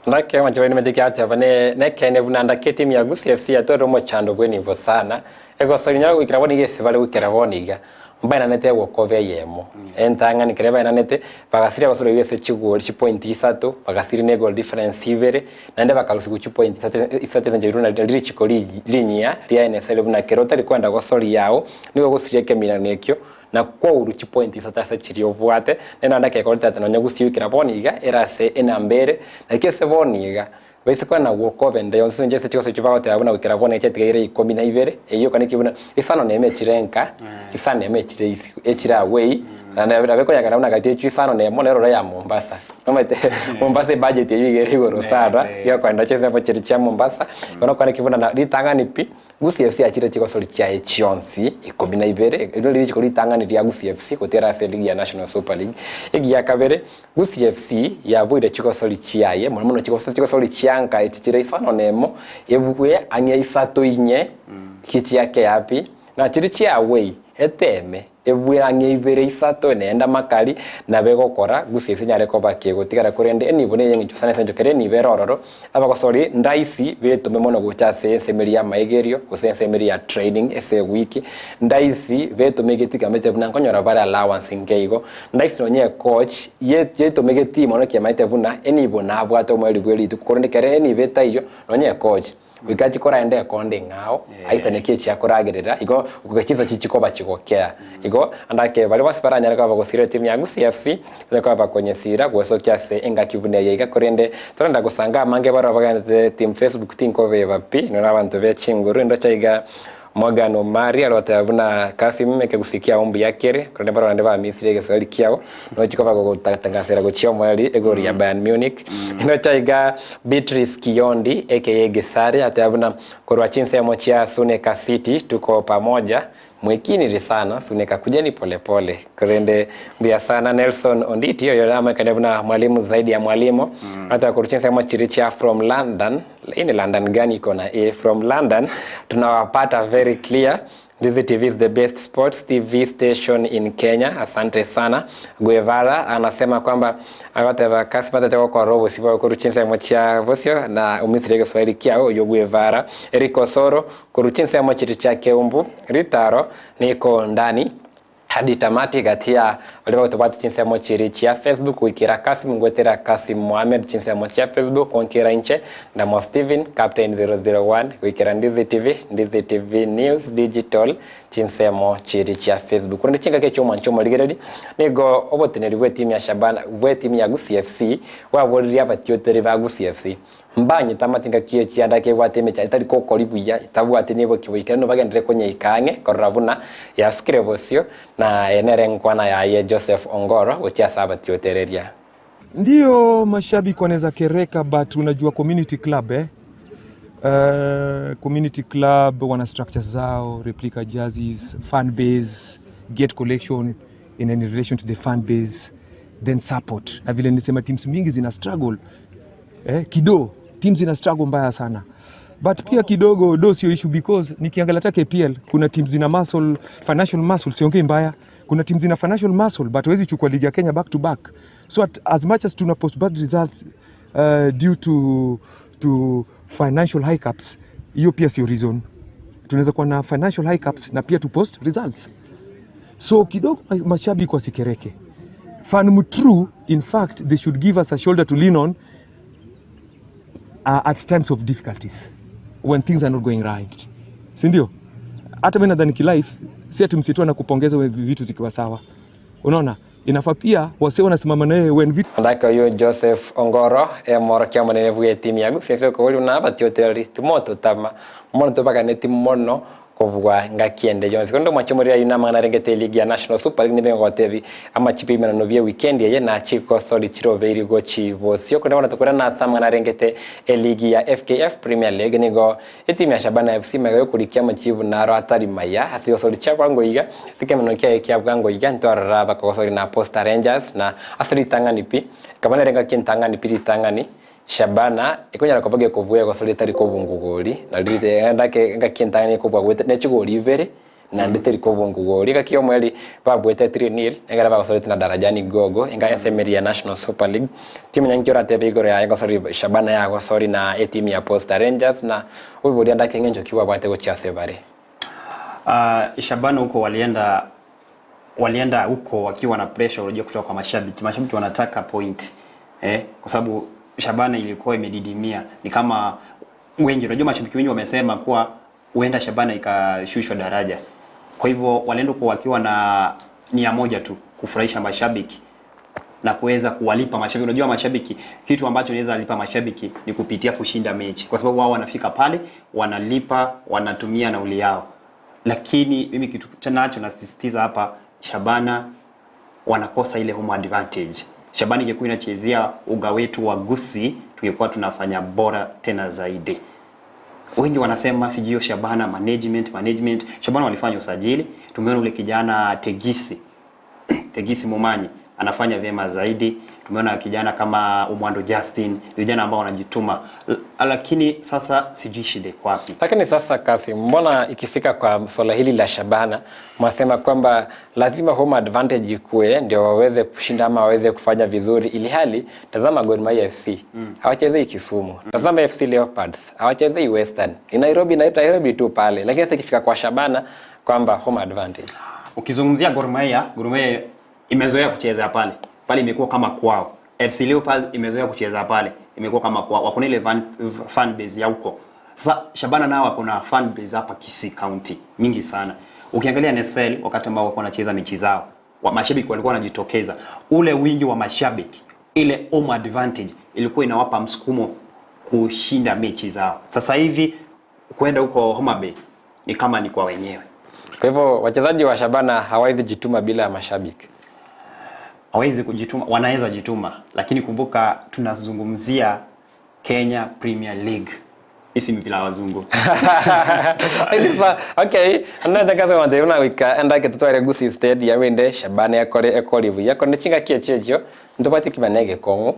Ndake machibari nimetiki ateba ne nekene buna ndake timu ya Gusii FC yatwere omochando bwenibo sana egosori nyara gwikira bono iga ase bare gwikera bono iga mbaenanete egokova eyemo entang'ani kere baenanete bagasiria gosori ase chigori chipoint isato bagasiria na egoal difference ibere naende bakarusiwa chipoint isato isato ase enchera buna richiko rinyia ria NSL buna kero otari kwenda gosori yao nigo ogosiria ekeminano ekio na kwaurwa chipoint isato ase chiria obwate naende naende ekekorete ati nonya Gusii goikera bono iga ere ase enamba ere naki ase bono iga baise koena gwokoba ende yonsi inche ase chigoso echio bagoteba buna goikera bono chiatigaire ikomi na ibere eyio okane ki buna isano na emo echire nka isano na emo echire isiko echire away naende nabo ekonyekana buna gati echio isano na emo nero ore ya Mombasa omanyete Mombasa ebudget eyio iga ere igoro sana yokoenda chinsemo chiria chia Mombasa bono okore ki buna na ritang'ani pi. Gusii FC achire chigosori chiaye chionsi ikomi na ibere, erio richiko ritang'ani ria Gusii FC gotiera ase eligi ya National Super League. Egiya kabere, Gusii FC yabuire chigosori chiaye mono mono chigosori chigosori chianka echi chire isano na emo, ebue ang'e isato inye chiake yapi, na chiria chia away eteme. Ebwe ang'e ibere isato nenda makari nabo egokora gose ase enyare koba kegotigara korende enibo neye eng'encho sana ase engencho kere enibo ere ororo abagosori ndaisi betome mono gocha ase ensemeri y'amaegerio gose ensemeri ya training ase ewiki ndaisi betome egetigamete buna nkonyora bare allowance nke igo ndaisi nonye ecoach ye yetome egetii mono kiamaete buna enibo nabwate omoerio bwe rituko korende kere enibo etaiyo nonye ecoach Goika chikoraende ekonda eng'ao, aitaneki echiakoragerera, igo goika chinsa chichie koba chigokea. Igo ande ake baria bonsi baranyare koba bagosira etimu ya Gusii FC, banyare koba bakonyesira gwesokia ase engaki buna eye iga korende torenda gosanga amange barabwo bagenderete team Facebook tinkobeba pi, inwe nabanto be chinguru indoche iga Morgan Omari are goteba buna Kassim ekegusii kiao mbuya kere, korende barabwo naende bamisire egeswahili kiao, nochi koba gogotangasera gochia omoerio egori ya Bayern Munich. Indoche iga Beatrice Kiyondi aka Gesare ateba buna korwa chinsemo chia Suneka City tuko pamoja mwekiniri sana Suneka kujeni polepole korende mbuya sana Nelson Onditi oyo namaikane buna mwalimu zaidi ya mwalimu ateba korwa chinsemo chiria chia from London Hii ni London gani iko na A from London tunawapata very clear. Ndizi TV is the best sports TV station in Kenya. Asante sana. Guevara anasema kwamba agoteba kasipata cha gokora obosi bwa koru chinsemo chia bosio na omisiri egeswahili kiao oyo Guevara. Eric Osoro koru chinsemo chiri chia Keumbu Ritaro niko ndani Hadi tamati gati ya baria bagotobwati chinsemo chiria chia Facebook goikera Kassim ngwetera Kassim Mohamed chinsemo chia Facebook gonkera inche Ndamo Steven Captain 001 goikera Ndizi TV Ndizi TV News Digital chinsemo chiria chia Facebook korende chingaki echio omwancho omorigereri nigo oboteneri bwe timu ya Shabana bwe timu ya Gusii FC bwaboririe abatioteri ba Gusii FC Mbanyete amatinga ki echianda kebwate emechando etari gokori buya, etabwati neboki boikeranu bagenderere konyeika ang'e korora buna yasukire bosio, na eye nere enkwana yaye Joseph Ongoro gochia ase abatiotereria. Ndiyo mashabiki wanaweza kereka but unajua community club eh? Uh, community club wana structures zao, replica jerseys, fan base, gate collection in any relation to the fan base then support. Na vile nilisema teams mingi zina struggle eh, kido teams zina struggle mbaya sana but pia kidogo do sio issue because nikiangalia hata KPL kuna teams zina muscle, financial muscle, siongei mbaya, kuna teams zina financial muscle but hawezi chukua ligi ya Kenya back to back so at, as much as tuna post bad results uh, due to, to financial hiccups, hiyo pia sio reason. Tunaweza kuwa na financial hiccups na pia tu post results, so kidogo mashabiki wasikereke. Fan mtrue, in fact they should give us a shoulder to lean on at times of difficulties when things are not going right, si ndio? Hata mimi nadhani kilife si ati msitu anakupongeza we vitu zikiwa sawa, unaona, inafaa pia wase wanasimama na yeye when vitu Omotaka oyio Joseph Ongoro, omworokia omonene bw'etimu ya Gusii FC okoboria buna abatiotereri timototama mono tobaganeti mono Kobua ngaki ende yonsi. Korende omwanche omoriri ayio namang'ana arengete eligi ya National Super League nibe ngogotebi amachipo ebimenano bie weekend eye na chigosori chirobeiri gochi bosio. Korende bono tokoirana ase amang'ana arengete eligi ya FKF Premier League nigo etimu ya Shabana FC magega yokorikia amachibu naro atari maya ase chigosori chia bwango iga ase ekemenano kiaye kia bwango iga ntwarora bakogosori na Posta Rangers na ase ritang'ani pi ekaba nere engaki entang'ani pi ritang'ani Shabana ekonyara koba gekobua egosori etari kobunga gori, na ririte ake engaki entang'ani ekobua goeta ne chigori ibere, Naende teri kobungu gori. Gaki omweri babuete 3-0 egere bagosoreti na Darajani Gogo enga ensemo ya National Super League. Timu nyanki oratebe igoro yaye gosori Shabana yagosori na etimu ya Posta Rangers na oboria ndake ng'encho ki babwate gochia ase bare. Shabana huko walienda walienda huko wakiwa na pressure, unajua, kutoka kwa mashabiki. Mashabiki wanataka point kwa sababu Shabana ilikuwa imedidimia, ni kama wengi, unajua, mashabiki wengi wamesema kuwa huenda Shabana ikashushwa daraja. Kwa hivyo walienda huko wakiwa na nia moja tu, kufurahisha mashabiki na kuweza kuwalipa mashabiki. Unajua mashabiki, kitu ambacho unaweza lipa mashabiki ni kupitia kushinda mechi, kwa sababu wao wanafika pale, wanalipa, wanatumia nauli yao. Lakini mimi kitu nacho nasisitiza hapa, Shabana wanakosa ile home advantage. Shabana ingekuwa inachezea uga wetu wa Gusii, tungekuwa tunafanya bora tena zaidi. Wengi wanasema sijui Shabana management management. Shabana walifanya usajili, tumeona ule kijana Tegisi Tegisi Mumanyi anafanya vyema zaidi. Tumeona kijana kama Umwando Justin, vijana ambao wanajituma, lakini sasa sijui shida iko wapi. Lakini sasa Kasim, mbona ikifika kwa swala hili la Shabana mwasema kwamba lazima home advantage ikue ndio waweze kushinda ama waweze kufanya vizuri, ili hali tazama Gor Mahia FC hawachezei Kisumu, tazama FC Leopards hawachezei Western, ni Nairobi na Nairobi tu pale, lakini sasa ikifika kwa Shabana kwamba home advantage. Ukizungumzia Gor Mahia, Gor Mahia imezoea kucheza pale pale, imekuwa kama kwao. FC Leopards imezoea kucheza pale, imekuwa kama kwao, wako na ile fan base ya huko. Sasa Shabana nao wako na fan base hapa Kisii County mingi sana. Ukiangalia NSL wakati ambao walikuwa wanacheza mechi zao, wa mashabiki walikuwa wanajitokeza, ule wingi wa mashabiki, ile home advantage ilikuwa inawapa msukumo kushinda mechi zao. Sasa hivi kwenda huko Homa Bay ni kama ni kwa wenyewe. Kwa hivyo wachezaji wa Shabana hawawezi jituma bila mashabiki. Hawezi kujituma, wanaweza jituma, lakini kumbuka tunazungumzia Kenya Premier League. Hii si mpira wa wazungu. Sasa okay, another kaza wanze una wika enda ketutware Gusii Stadium ende Shabana yakore ekorivu yakore chinga kiechechio ndobati kimanege kongo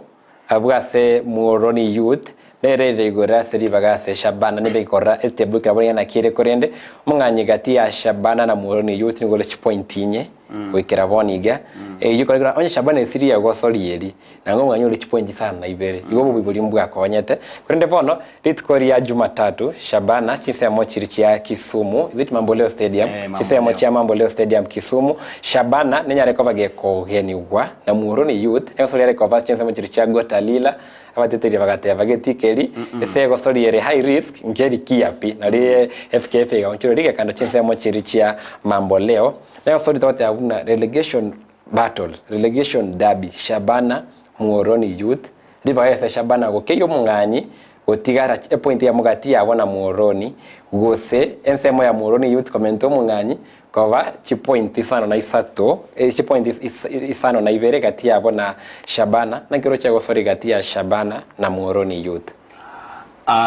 abwase Muhoroni Youth nerere igoro ase ribaga ase Shabana nibekora etebu kirabona na kire korende omong'anyi gati ya Shabana na Muhoroni Youth nigore chipoint inye gwikira boniga eyo korera onye Shabana esiri ya gosorieri nango ng'anyi ore chipoint sana na ibere igo bubibori mbwakonyete korende bono rituko ria Jumatatu Shabana chisemo chiri chia Kisumu is it Mamboleo Stadium chisemo chia Mamboleo Stadium Kisumu Shabana nenyare koba gekogeniwa na Muhoroni Youth negosoriere koba chisemo chiri chia Gotalila abateteri bagateba getikeri ese gosoriere high risk ngeri kiapi nari FKF igaonchuro rige kando chinsemo chiri chia Mamboleo negosori tote abuna relegation battle relegation derby Shabana Muhoroni Youth ribaga Shabana gokeyo mung'anyi gotigara epoint ya mugati yabo na Muhoroni gose ensemo ya Muhoroni Youth komento omong'anyi koba chipoint isano na isato chipoint isano na ibere gati yabo na Shabana na kiro cha gosori gati ya Shabana na Muhoroni Youth.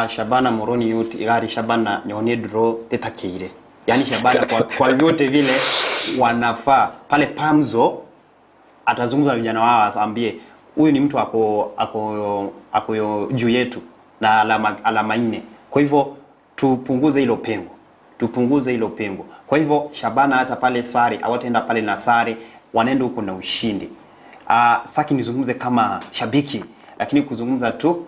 Shabana Muhoroni Youth igari Shabana nyone draw tetakeire. Yaani Shabana kwa vyote vile wanafaa pale. Pamzo atazungumza na vijana wao aambie huyu ni mtu ako ako ako juu yetu na alama 4. Kwa hivyo tupunguze hilo pengo. Tupunguze hilo pengo. Kwa hivyo Shabana hata pale sare, hawataenda pale na sare, wanaenda huko na ushindi. Saki nizungumze kama shabiki, lakini kuzungumza tu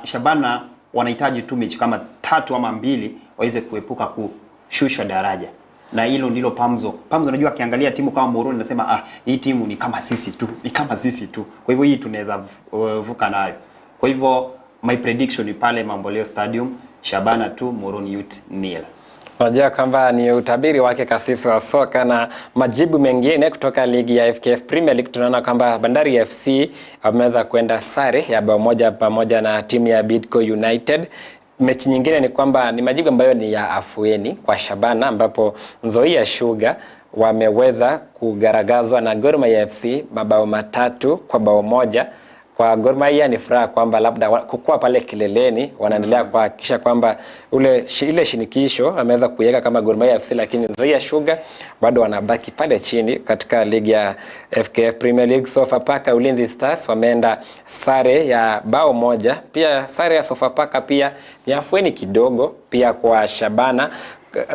Shabana wanahitaji tu mechi kama 3 ama 2 waweze kuepuka kushushwa daraja. Na hilo ndilo Pamzo. Pamzo unajua akiangalia timu kama Muhoroni anasema hii timu ni kama sisi tu, ni kama sisi tu. Kwa hivyo hii tunaweza vuka nayo. Kwa hivyo my prediction ni pale Mamboleo Stadium, Shabana 2 Muhoroni Youth 0. Unajua kwamba ni utabiri wake kasisi wa soka na majibu mengine kutoka ligi ya FKF Premier League. Tunaona kwamba Bandari FC wameweza kwenda sare ya bao moja pamoja na timu ya Bidco United. Mechi nyingine ni kwamba ni majibu ambayo ni ya afueni kwa Shabana, ambapo Nzoia Sugar wameweza kugaragazwa na Gor Mahia FC mabao 3-1. Kwa Gor Mahia ni furaha kwamba labda kukua pale kileleni wanaendelea kuhakikisha kwamba ile shinikisho wameweza kuiweka kama Gor Mahia FC, lakini Nzoia Sugar bado wanabaki pale chini katika ligi ya FKF Premier League. Sofapaka Ulinzi Stars wameenda sare ya bao 1. Pia sare ya Sofapaka pia ni afueni kidogo pia kwa Shabana.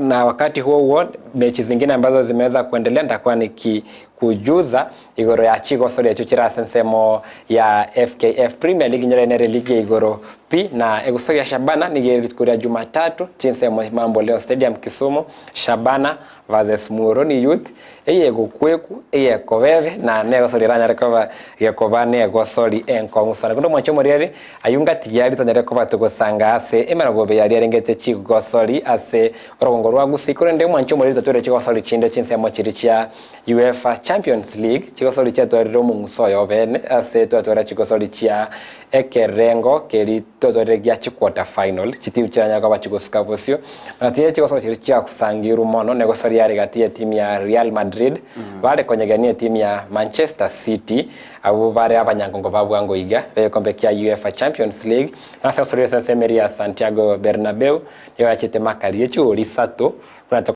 Na wakati huo huo mechi zingine ambazo zimeweza kuendelea nitakuwa nikikujuza igoro ya chigosori echo chirase ensemo ya FKF Premier League nyore nere ligi ya igoro pi na egusoria Shabana nige rituko ria Jumatatu chinsemo Mambo Leo Stadium Kisumu, Shabana versus Muhoroni Youth, eye egokweku eye ekobebe na negosori eranyare koba gekoba negosori enkong'u sana. Kondo mwanche omorieri aywo ngatigiari tonyare koba togosanga ase emerogobe yaria erengete chigosori ase orogongo rwa Gusii korende mwanche omorieri totwere chigosori chinde chinsemo chiri chia UEFA Champions League chigosori chiatwarire omong'uso oyo obene ase twatwara chigosori chia ekerengo keri twatwarire gia chiquarter final chitimu chiranyare koba chigosuka bosio na tiye chigosori chiri chiagosangirwe mono negosori yare gati ya etimu ya Real Madrid bare konyegania etimu ya Manchester City abwo bare abanyangongo ba bwango iga begekombe kia UEFA Champions League na ase gosori ase ensemo eria ya Santiago Bernabeu nigo yachete makari ye chigori isato buna.